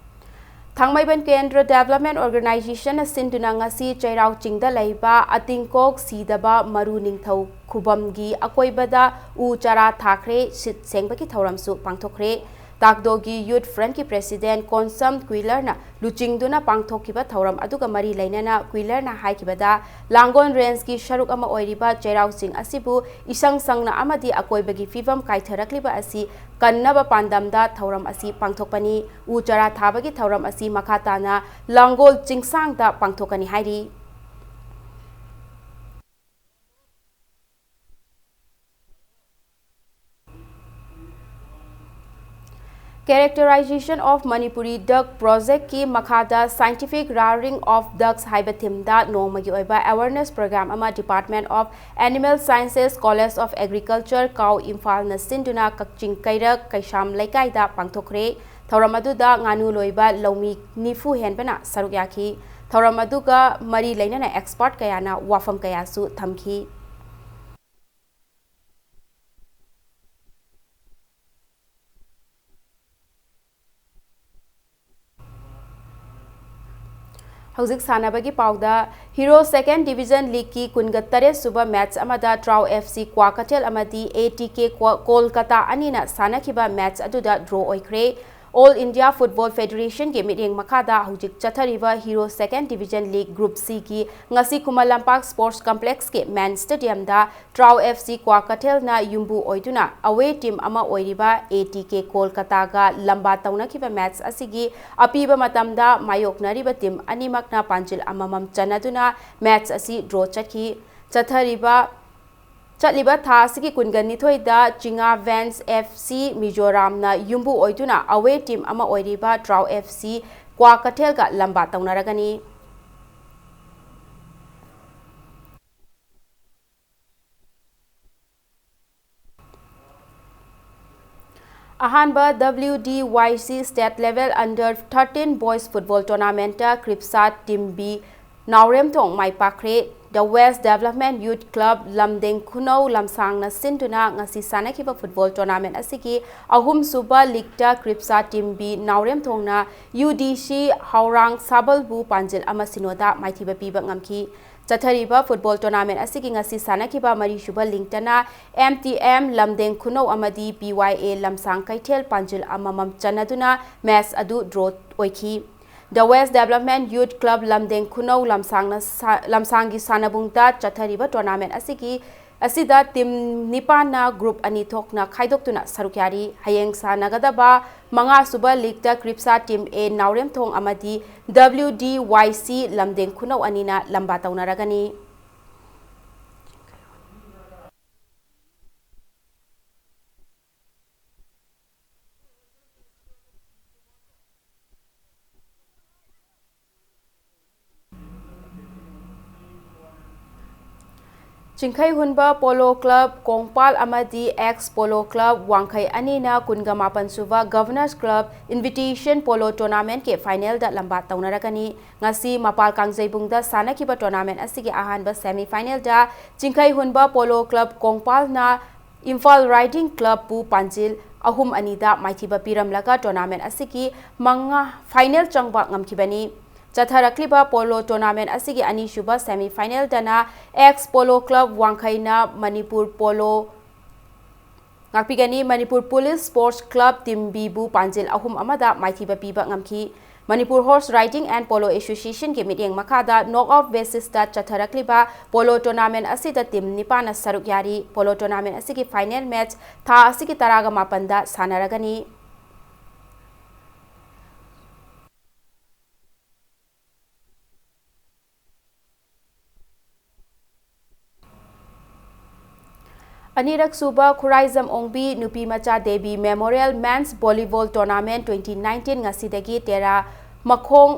ꯊꯥꯡꯃꯩꯕꯟ ꯀꯦꯟꯗ꯭ꯔ Development Organizationꯅ ꯁꯤꯟꯗꯨꯅ ꯉꯁꯤ ꯆꯩꯔꯥꯎ ꯆꯤꯡꯗ ꯂꯩꯕ ꯑꯇꯤꯡꯀꯣꯛ ꯁꯤꯗꯕ ꯃꯔꯨ ꯅꯤꯡꯊꯧ ꯈꯨꯕꯝꯒꯤ ꯑꯀꯣꯏꯕꯗ ꯎ ꯆꯥꯔꯥ ꯊꯥꯈ꯭ꯔꯦ, ꯁꯤꯠ ꯁꯦꯡꯕꯒꯤ ꯊꯧꯔꯝꯁꯨ ꯄꯥꯡꯊꯣꯛꯈ꯭ꯔꯦ꯫ ꯇꯥꯛꯗꯣꯒꯤ Youth Frontꯀꯤ president ꯀꯣꯟꯁꯝ ꯀꯨꯏꯂꯔꯅ ꯂꯨꯆꯤꯡꯗꯨꯅ ꯄꯥꯡꯊꯣꯛꯈꯤꯕ ꯊꯧꯔꯝ ꯑꯗꯨꯒ ꯃꯔꯤ ꯂꯩꯅꯅ ꯀꯨꯏꯂꯔꯅ ꯍꯥꯏꯈꯤꯕꯗ, ꯂꯥꯡꯒꯣꯜ rangeꯀꯤ ꯁꯔꯨꯛ ꯑꯃ ꯑꯣꯏꯔꯤꯕ ꯆꯩꯔꯥꯎ ꯆꯤꯡ ꯑꯁꯤꯕꯨ ꯏꯁꯪ ꯁꯪꯅ ꯑꯃꯗꯤ ꯑꯀꯣꯏꯕꯒꯤ ꯐꯤꯕꯝ ꯀꯥꯏꯊꯔꯛꯂꯤꯕ ꯑꯁꯤ ꯀꯟꯅꯕ ꯄꯥꯟꯗꯝꯗ ꯊꯧꯔꯝ ꯑꯁꯤ ꯄꯥꯡꯊꯣꯛꯄꯅꯤ꯫ ꯎ ꯆꯥꯔꯥ ꯊꯥꯕꯒꯤ ꯊꯧꯔꯝ ꯑꯁꯤ ꯃꯈꯥ ꯇꯥꯅ ꯂꯥꯡꯒꯣꯜ ꯆꯤꯡꯁꯥꯡꯗ ꯄꯥꯡꯊꯣꯛꯀꯅꯤ ꯍꯥꯏꯔꯤ꯫ Characterization of Manipuri Duck Projectꯀꯤ ꯃꯈꯥꯗ Scientific Rearing of Ducks ꯍꯥꯏꯕ themeꯗ ꯅꯣꯡꯃꯒꯤ ꯑꯣꯏꯕ awareness program ꯑꯃ Department of Animal Sciences, College of Agriculture, ꯀꯥꯎ ꯏꯝꯐꯥꯜꯅ ꯁꯤꯟꯗꯨꯅ ꯀꯛꯆꯤꯡ, ꯀꯩꯔꯛ, ꯀꯩꯁꯥꯝ ꯂꯩꯀꯥꯏꯗ ꯄꯥꯡꯊꯣꯛꯈ꯭ꯔꯦ꯫ ꯊꯧꯔꯝ ꯑꯗꯨꯗ ꯉꯥꯅꯨ ꯂꯣꯏꯕ ꯂꯧꯃꯤ ꯅꯤꯐꯨ ꯍꯦꯟꯕꯅ ꯁꯔꯨꯛ ꯌꯥꯈꯤ꯫ ꯊꯧꯔꯝ ꯑꯗꯨꯒ ꯃꯔꯤ ꯂꯩꯅꯅ expert ꯀꯌꯥꯅ ꯋꯥꯐꯝ ꯀꯌꯥꯁꯨ ꯊꯝꯈꯤ꯫ ꯍꯧꯖꯤꯛ ꯁꯥꯟꯅꯕꯒꯤ ꯄꯥꯎꯗ, Hero Second Division Leagueꯀꯤ ꯀꯨꯟꯒ ꯇꯔꯦꯠ ꯁꯨꯕ match ꯑꯃꯗ Trao F C ꯀ꯭ꯋꯥꯀꯩꯊꯦꯜ ꯑꯃꯗꯤ A T K ꯀꯣ-, ꯀꯣꯜꯀꯇꯥ ꯑꯅꯤꯅ ꯁꯥꯟꯅꯈꯤꯕ match ꯑꯗꯨꯗ draw ꯑꯣꯏꯈ꯭ꯔꯦ꯫ All India Football Federationꯒꯤ ꯃꯤꯠꯌꯦꯡ ꯃꯈꯥꯗ ꯍꯧꯖꯤꯛ ꯆꯠꯊꯔꯤꯕ Hero Second Division League Group Cꯒꯤ ꯉꯁꯤ Khuman Lampak Sports Complexꯀꯤ main stadiumꯗ Trao F C ꯀ꯭ꯋꯥꯀꯩꯊꯦꯜꯅ ꯌꯨꯝꯕꯨ ꯑꯣꯏꯗꯨꯅ away team ꯑꯃ ꯑꯣꯏꯔꯤꯕ A T K ꯀꯣꯜꯀꯇꯥꯒ ꯂꯝꯕꯥ ꯇꯧꯅꯈꯤꯕ match ꯑꯁꯤꯒꯤ ꯑꯄꯤꯕ ꯃꯇꯝꯗ ꯃꯥꯌꯣꯛꯅꯔꯤꯕ team ꯑꯅꯤꯃꯛꯅ ꯄꯥꯟꯖꯤꯜ ꯑꯃꯃꯝ ꯆꯟꯅꯗꯨꯅ match ꯑꯁꯤ draw ꯆꯠꯈꯤ꯫ ꯆꯠꯊꯔꯤꯕ, ꯆꯠꯂꯤꯕ ꯊꯥ ꯑꯁꯤꯒꯤ ꯀꯨꯟꯒ ꯅꯤꯊꯣꯏꯗ ꯆꯤꯉꯥ Vans F C ꯃꯤꯖꯣꯔꯥꯝꯅ ꯌꯨꯝꯕꯨ ꯑꯣꯏꯗꯨꯅ away team ꯑꯃ ꯑꯣꯏꯔꯤꯕ Trao F C ꯀ꯭ꯋꯥꯀꯩꯊꯦꯜꯒ ꯂꯝꯕꯥ ꯇꯧꯅꯔꯒꯅꯤ꯫ ꯑꯍꯥꯟꯕ W D Y C State Level Under Thirteen Boys Football Tournamentꯇ Kripsha Team B ꯅꯥꯎꯔꯦꯝꯊꯣꯡ my ꯄꯥꯛꯈ꯭ꯔꯦ꯫ The West Development Youth Club ꯂꯝꯗꯦꯡ ꯈꯨꯅꯧ ꯂꯝꯁꯥꯡꯅ ꯁꯤꯟꯗꯨꯅ ꯉꯁꯤ ꯁꯥꯟꯅꯈꯤꯕ football tournament ꯑꯁꯤꯒꯤ ꯑꯍꯨꯝꯁꯨꯕ leagueꯇ ꯀ꯭ꯔꯤꯞꯁꯥ Team B ꯅꯥꯎꯔꯦꯝꯊꯣꯡꯅ U D C ꯍꯥꯎꯔꯥꯡ ꯁꯥꯕꯜꯕꯨ ꯄꯥꯟꯖꯤꯜ ꯑꯃ ꯁꯤꯅꯣꯗ ꯃꯥꯏꯊꯤꯕ ꯄꯤꯕ ꯉꯝꯈꯤ꯫ ꯆꯠꯊꯔꯤꯕ football tournament ꯑꯁꯤꯒꯤ ꯉꯁꯤ ꯁꯥꯟꯅꯈꯤꯕ ꯃꯔꯤꯁꯨꯕ leagueꯇꯅ M T M ꯂꯝꯗꯦꯡ ꯈꯨꯅꯧ ꯑꯃꯗꯤ P Y A ꯂꯝꯁꯥꯡ ꯀꯩꯊꯦꯜ ꯄꯥꯟꯖꯤꯜ ꯑꯃꯃꯝ ꯆꯟꯅꯗꯨꯅ match ꯑꯗꯨ draw ꯑꯣꯏꯈꯤ꯫ The West Development Youth Club ꯂꯝꯗꯦꯡ ꯈꯨꯅꯧ ꯂꯝꯁꯥꯡꯅ ꯁꯥ-, ꯂꯝꯁꯥꯡꯒꯤ ꯁꯥꯟꯅꯕꯨꯡꯗ ꯆꯠꯊꯔꯤꯕ tournament ꯑꯁꯤꯒꯤ, ꯑꯁꯤꯗ team ꯅꯤꯄꯥꯟꯅ group ꯑꯅꯤ ꯊꯣꯛꯅ ꯈꯥꯏꯗꯣꯛꯇꯨꯅ ꯁꯔꯨꯛ ꯌꯥꯔꯤ꯫ ꯍꯌꯦꯡ ꯁꯥꯟꯅꯒꯗꯕ ꯃꯉꯥꯁꯨꯕ leagueꯇ ꯀ꯭ꯔꯤꯞꯁꯥ Team A ꯅꯥꯎꯔꯦꯝꯊꯣꯡ ꯑꯃꯗꯤ W D Y C ꯂꯝꯗꯦꯡ ꯈꯨꯅꯧ ꯑꯅꯤꯅ ꯂꯝꯕꯥ ꯇꯧꯅꯔꯒꯅꯤ꯫ ꯆꯤꯡꯈꯩ ꯍꯨꯟꯕ Polo Club ꯀꯣꯡꯄꯥꯜ ꯑꯃꯗꯤ Ex Polo Club ꯋꯥꯡꯈꯩ ꯑꯅꯤꯅ ꯀꯨꯟꯒ ꯃꯥꯄꯟ ꯁꯨꯕ Governors Club Invitation Polo Tournamentꯀꯤ finalꯗ ꯂꯝꯕꯥ ꯇꯧꯅꯔꯒꯅꯤ꯫ ꯉꯁꯤ ꯃꯄꯥꯜ ꯀꯥꯡꯖꯩꯕꯨꯡꯗ ꯁꯥꯟꯅꯈꯤꯕ tournament ꯑꯁꯤꯒꯤ ꯑꯍꯥꯟꯕ semifinalꯗ ꯆꯤꯡꯈꯩ ꯍꯨꯟꯕ Polo Club ꯀꯣꯡꯄꯥꯜꯅ ꯏꯝꯐꯥꯜ Riding Clubꯄꯨ ꯄꯥꯟꯖꯤꯜ ꯑꯍꯨꯝ ꯑꯅꯤꯗ ꯃꯥꯏꯊꯤꯕ ꯄꯤꯔꯝꯂꯒ tournament ꯑꯁꯤꯒꯤ ꯃꯉꯥ, final ꯆꯪꯕ ꯉꯝꯈꯤꯕꯅꯤ꯫ ꯆꯠꯊꯔꯛꯂꯤꯕ ꯄꯣꯂꯣ ꯇꯣꯔꯅꯥꯃꯦꯟꯠ ꯑꯁꯤꯒꯤ ꯑꯅꯤꯁꯨꯕ ꯁꯦꯃꯤ ꯐꯥꯏꯅꯦꯜꯗꯅ ꯑꯦꯛꯁ ꯄꯣꯂꯣ ꯀ꯭ꯂꯕ ꯋꯥꯡꯈꯩꯅ ꯃꯅꯤꯄꯨꯔ ꯄꯣꯂꯣ, ꯉꯥꯛꯄꯤꯒꯅꯤ, Manipur police sports club team ꯕꯤꯕꯨ ꯄꯥꯟꯖꯤꯜ ꯑꯍꯨꯝ ꯑꯃꯗ ꯃꯥꯏꯊꯤꯕ ꯄꯤꯕ ꯉꯝꯈꯤ꯫ Manipur horse riding and polo ꯑꯦꯁꯣꯁꯤꯌꯦꯁꯟꯒꯤ ꯃꯤꯠꯌꯦꯡ ꯃꯈꯥꯗ ꯅꯣꯛ ꯑꯥꯎꯠ ꯕꯦꯁꯤꯁꯇ ꯆꯠꯊꯔꯛꯂꯤꯕ ꯄꯣꯂꯣ ꯇꯣꯔꯅꯥꯃꯦꯟꯠ ꯑꯁꯤꯗ ꯇꯤꯝ ꯅꯤꯄꯥꯟꯅ ꯁꯔꯨꯛ ꯌꯥꯔꯤ꯫ ꯄꯣꯂꯣ ꯇꯣꯔꯅꯥꯃꯦꯟꯠ ꯑꯁꯤꯒꯤ ꯐꯥꯏꯅꯦꯜ ꯃꯦꯠꯆ ꯊꯥ ꯑꯁꯤꯒꯤ ꯇꯔꯥꯒ ꯃꯥꯄꯟꯗ ꯁꯥꯟꯅꯔꯒꯅꯤ꯫ ꯑꯅꯤꯔꯛ ꯁꯨꯕ Khuraijam Ongbi Nupi Macha Devi memorial men's volleyball tournament twenty nineteen ꯉꯁꯤꯗꯒꯤ ꯇꯦꯔꯥ ꯃꯈꯣꯡ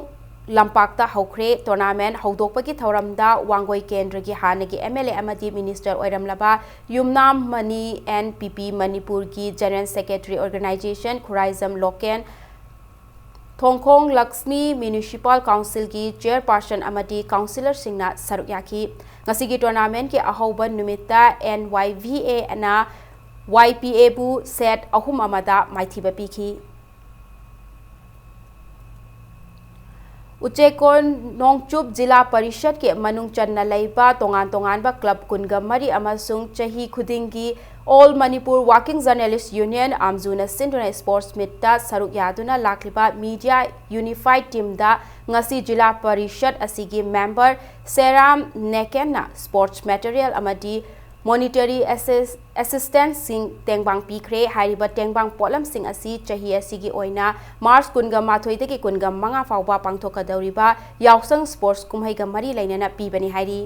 ꯂꯝꯄꯥꯛꯇ ꯍꯧꯈ꯭ꯔꯦ꯫ ꯇꯣꯔꯅꯥꯃꯦꯟꯠ ꯍꯧꯗꯣꯛꯄꯒꯤ ꯊꯧꯔꯝꯗ ꯋꯥꯡꯒꯣꯏ ꯀꯦꯟꯗ꯭ꯔꯒꯤ ꯍꯥꯟꯅꯒꯤ ꯑꯦꯝ ꯑꯦꯜ ꯑꯦ ꯑꯃꯗꯤ ꯃꯤꯅꯤꯁꯇꯔ ꯑꯣꯏꯔꯝꯂꯕ Yumnam Mani N P P ꯃꯅꯤꯄꯨꯔꯒꯤ general secretary organization Khuraijam Loken Thongkhong Lakshmi municipal ꯀꯥꯎꯟꯁꯤꯜꯒꯤ ꯆꯦꯌꯔꯄꯥꯔꯁꯟ ꯑꯃꯗꯤ ꯀꯥꯎꯟꯁꯤꯂꯔꯁꯤꯡꯅ ꯁꯔꯨꯛ ꯌꯥꯈꯤ꯫ ꯉꯁꯤꯒꯤ ꯇꯣꯔꯅꯥꯃꯦꯟꯠꯀꯤ ꯑꯍꯧꯕ ꯅꯨꯃꯤꯠꯇ ꯑꯦꯟ ꯋꯥꯏ ꯚꯤ ꯑꯦꯅ ꯋꯥꯏ ꯄꯤ ꯑꯦꯕꯨ ꯁꯦꯠ ꯑꯍꯨꯝ ꯑꯃꯗ ꯃꯥꯏꯊꯤꯕ ꯄꯤꯈꯤ꯫ ꯎꯆꯦꯀꯣꯟ ꯅꯣꯡꯆꯨꯞ ꯖꯤꯂꯥ ꯄꯔꯤꯁꯠꯀꯤ ꯃꯅꯨꯡ ꯆꯟꯅ ꯂꯩꯕ ꯇꯣꯉꯥꯟ ꯇꯣꯉꯥꯟꯕ ꯀ꯭ꯂꯕ ꯀꯨꯟꯒ ꯃꯔꯤ ꯑꯃꯁꯨꯡ ꯆꯍꯤ ꯈꯨꯗꯤꯡꯒꯤ all Manipur working journalist union, ꯑꯥꯝꯖꯨꯅ ꯁꯤꯟꯗꯨꯅ ꯁ꯭ꯄꯣꯔꯠꯁ ꯃꯤꯠꯇ ꯁꯔꯨꯛ ꯌꯥꯗꯨꯅ ꯂꯥꯛꯂꯤꯕ ꯃꯤꯗꯤꯌꯥ ꯌꯨꯅꯤꯐꯥꯏꯗ ꯇꯤꯝꯗ ꯉꯁꯤ ꯖꯤꯂꯥ ꯄꯔꯤꯁꯠ ꯑꯁꯤꯒꯤ ꯃꯦꯝꯕꯔ ꯁꯦꯔꯥꯝ ꯅꯦꯀꯦꯟꯅ ꯁ꯭ꯄꯣꯔꯠꯁ ꯃꯦꯇꯔꯤꯌꯦꯜ ꯑꯃꯗꯤ ꯃꯣꯅꯤꯇꯔꯤ ꯑꯦꯁꯤꯁ-, ꯑꯦꯁꯤꯁꯇꯦꯟꯁꯁꯤꯡ ꯇꯦꯡꯕꯥꯡ ꯄꯤꯈ꯭ꯔꯦ꯫ ꯍꯥꯏꯔꯤꯕ ꯇꯦꯡꯕꯥꯡ ꯄꯣꯠꯂꯝꯁꯤꯡ ꯑꯁꯤ ꯆꯍꯤ ꯑꯁꯤꯒꯤ ꯑꯣꯏꯅ ꯃꯥꯔꯆ ꯀꯨꯟꯒ ꯃꯥꯊꯣꯏꯗꯒꯤ ꯀꯨꯟꯒ ꯃꯉꯥ ꯐꯥꯎꯕ ꯄꯥꯡꯊꯣꯛꯀꯗꯧꯔꯤꯕ ꯌꯥꯎꯁꯪ ꯁ꯭ꯄꯣꯔꯠꯁ ꯀꯨꯝꯍꯩꯒ ꯃꯔꯤ ꯂꯩꯅꯅ ꯄꯤꯕꯅꯤ ꯍꯥꯏꯔꯤ꯫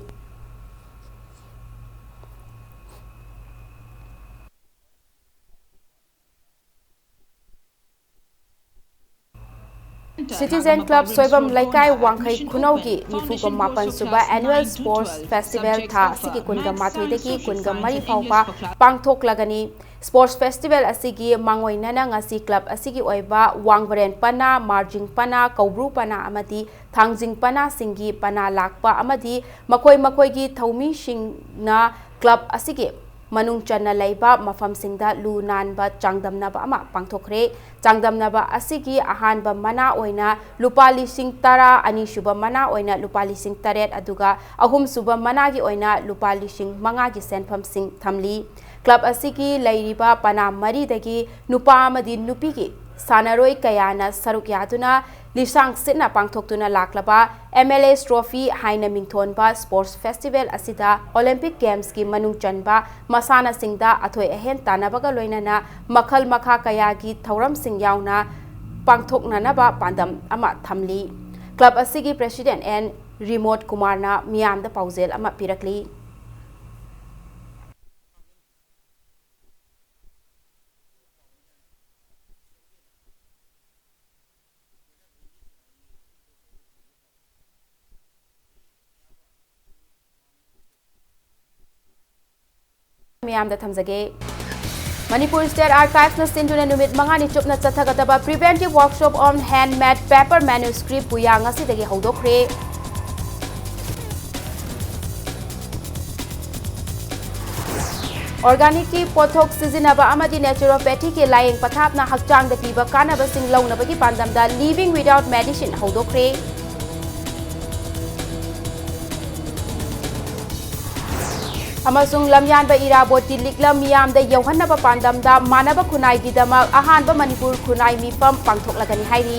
ꯁꯤꯇꯤꯖꯦꯟ ꯀ꯭ꯂꯕ ꯁꯣꯏꯕꯝ ꯂꯩꯀꯥꯏ ꯋꯥꯡꯈꯩ ꯈꯨꯅꯧꯒꯤ ꯅꯤꯐꯨꯒ ꯃꯥꯄꯟ ꯁꯨꯕ ꯑꯦꯅꯨꯋꯦꯜ ꯁ꯭ꯄꯣꯔꯠꯁ ꯐꯦꯁꯇꯤꯚꯦꯜ ꯊꯥ ꯑꯁꯤꯒꯤ ꯀꯨꯟꯒ ꯃꯥꯊꯣꯏꯗꯒꯤ ꯀꯨꯟꯒ ꯃꯔꯤ ꯐꯥꯎꯕ ꯄꯥꯡꯊꯣꯛꯂꯒꯅꯤ꯫ ꯁ꯭ꯄꯣꯔꯠꯁ ꯐꯦꯁꯇꯤꯚꯦꯜ ꯑꯁꯤꯒꯤ ꯃꯥꯡꯑꯣꯏꯅꯅ ꯉꯁꯤ ꯀ꯭ꯂꯕ ꯑꯁꯤꯒꯤ ꯑꯣꯏꯕ ꯋꯥꯡꯕ꯭ꯔꯦꯟ ꯄꯅꯥ, ꯃꯥꯔꯖꯤꯡ ꯄꯅꯥ, ꯀꯧꯕ꯭ꯔꯨ ꯄꯅꯥ ꯑꯃꯗꯤ ꯊꯥꯡꯖꯤꯡ ꯄꯅꯥꯁꯤꯡꯒꯤ ꯄꯅꯥ ꯂꯥꯛꯄ ꯑꯃꯗꯤ ꯃꯈꯣꯏ ꯃꯈꯣꯏꯒꯤ ꯊꯧꯃꯤꯁꯤꯡꯅ ꯀ꯭ꯂꯕ ꯑꯁꯤꯒꯤ ꯃꯅꯨꯡ ꯆꯟꯅ ꯂꯩꯕ ꯃꯐꯝꯁꯤꯡꯗ ꯂꯨ ꯅꯥꯟꯕ ꯆꯥꯡꯗꯝꯅꯕ ꯑꯃ ꯄꯥꯡꯊꯣꯛꯈ꯭ꯔꯦ꯫ ꯆꯥꯡꯗꯝꯅꯕ ꯑꯁꯤꯒꯤ ꯑꯍꯥꯟꯕ ꯃꯅꯥ ꯑꯣꯏꯅ ꯂꯨꯄꯥ ꯂꯤꯁꯤꯡ ꯇꯔꯥ, ꯑꯅꯤꯁꯨꯕ ꯃꯅꯥ ꯑꯣꯏꯅ ꯂꯨꯄꯥ ꯂꯤꯁꯤꯡ ꯇꯔꯦꯠ, ꯑꯗꯨꯒ ꯑꯍꯨꯝꯁꯨꯕ ꯃꯅꯥꯒꯤ ꯑꯣꯏꯅ ꯂꯨꯄꯥ ꯂꯤꯁꯤꯡ ꯃꯉꯥꯒꯤ ꯁꯦꯟꯐꯝꯁꯤꯡ ꯊꯝꯂꯤ꯫ ꯀ꯭ꯂꯕ ꯑꯁꯤꯒꯤ ꯂꯩꯔꯤꯕ ꯄꯅꯥ ꯃꯔꯤꯗꯒꯤ ꯅꯨꯄꯥ ꯑꯃꯗꯤ ꯅꯨꯄꯤꯒꯤ ꯁꯥꯟꯅꯔꯣꯏ ꯀꯌꯥꯅ ꯁꯔꯨꯛ ꯌꯥꯗꯨꯅ ꯂꯤꯁꯥꯡ ꯁꯤꯠꯅ ꯄꯥꯡꯊꯣꯛꯇꯨꯅ ꯂꯥꯛꯂꯕ M L S Trophy ꯍꯥꯏꯅ ꯃꯤꯡꯊꯣꯟꯕ sports festival ꯑꯁꯤꯗ Olympic Gamesꯀꯤ ꯃꯅꯨꯡ ꯆꯟꯕ ꯃꯁꯥꯟꯅꯁꯤꯡꯗ ꯑꯊꯣꯏ ꯑꯍꯦꯟ ꯇꯥꯟꯅꯕꯒ ꯂꯣꯏꯅꯅ ꯃꯈꯜ ꯃꯈꯥ ꯀꯌꯥꯒꯤ ꯊꯧꯔꯝꯁꯤꯡ ꯌꯥꯎꯅ ꯄꯥꯡꯊꯣꯛꯅꯅꯕ ꯄꯥꯟꯗꯝ ꯑꯃ ꯊꯝꯂꯤ꯫ ꯀ꯭ꯂꯕ ꯑꯁꯤꯒꯤ President N ꯔꯤꯃꯣꯠ ꯀꯨꯃꯥꯔꯅ ꯃꯤꯌꯥꯝꯗ ꯄꯥꯎꯖꯦꯜ ꯑꯃ ꯄꯤꯔꯛꯂꯤ꯫ ꯃꯤꯌꯥꯝꯗ ꯊꯝꯖꯒꯦ꯫ Manipur State Archivesꯅ ꯁꯤꯟꯗꯨꯅ ꯅꯨꯃꯤꯠ ꯃꯉꯥꯅꯤ ꯆꯨꯞꯅ ꯆꯠꯊꯒꯗꯕ Preventive Workshop on Handmade Paper Manuscript ꯄꯨꯌꯥ ꯉꯁꯤꯗꯒꯤ ꯍꯧꯗꯣꯛꯈ꯭ꯔꯦ꯫ Organicꯀꯤ ꯄꯣꯠꯊꯣꯛ ꯁꯤꯖꯤꯟꯅꯕ ꯑꯃꯗꯤ naturopathyꯒꯤ ꯂꯥꯌꯦꯡ ꯄꯊꯥꯞꯅ ꯍꯛꯆꯥꯡꯗ ꯄꯤꯕ ꯀꯥꯟꯅꯕꯁꯤꯡ ꯂꯧꯅꯕꯒꯤ ꯄꯥꯟꯗꯝꯗ Living Without Medicine ꯍꯧꯗꯣꯛꯈ꯭ꯔꯦ꯫ ꯑꯃꯁꯨꯡ ꯂꯝꯌꯥꯟꯕ ꯏꯔꯥꯕꯣꯠꯀꯤ ꯂꯤꯛꯂꯝ ꯃꯤꯌꯥꯝꯗ ꯌꯧꯍꯟꯅꯕ ꯄꯥꯟꯗꯝꯗ ꯃꯥꯟꯅꯕ ꯈꯨꯟꯅꯥꯏꯒꯤꯗꯃꯛ ꯑꯍꯥꯟꯕ ꯃꯅꯤꯄꯨꯔ ꯈꯨꯟꯅꯥꯏ ꯃꯤꯐꯝ ꯄꯥꯡꯊꯣꯛꯂꯒꯅꯤ ꯍꯥꯏꯔꯤ꯫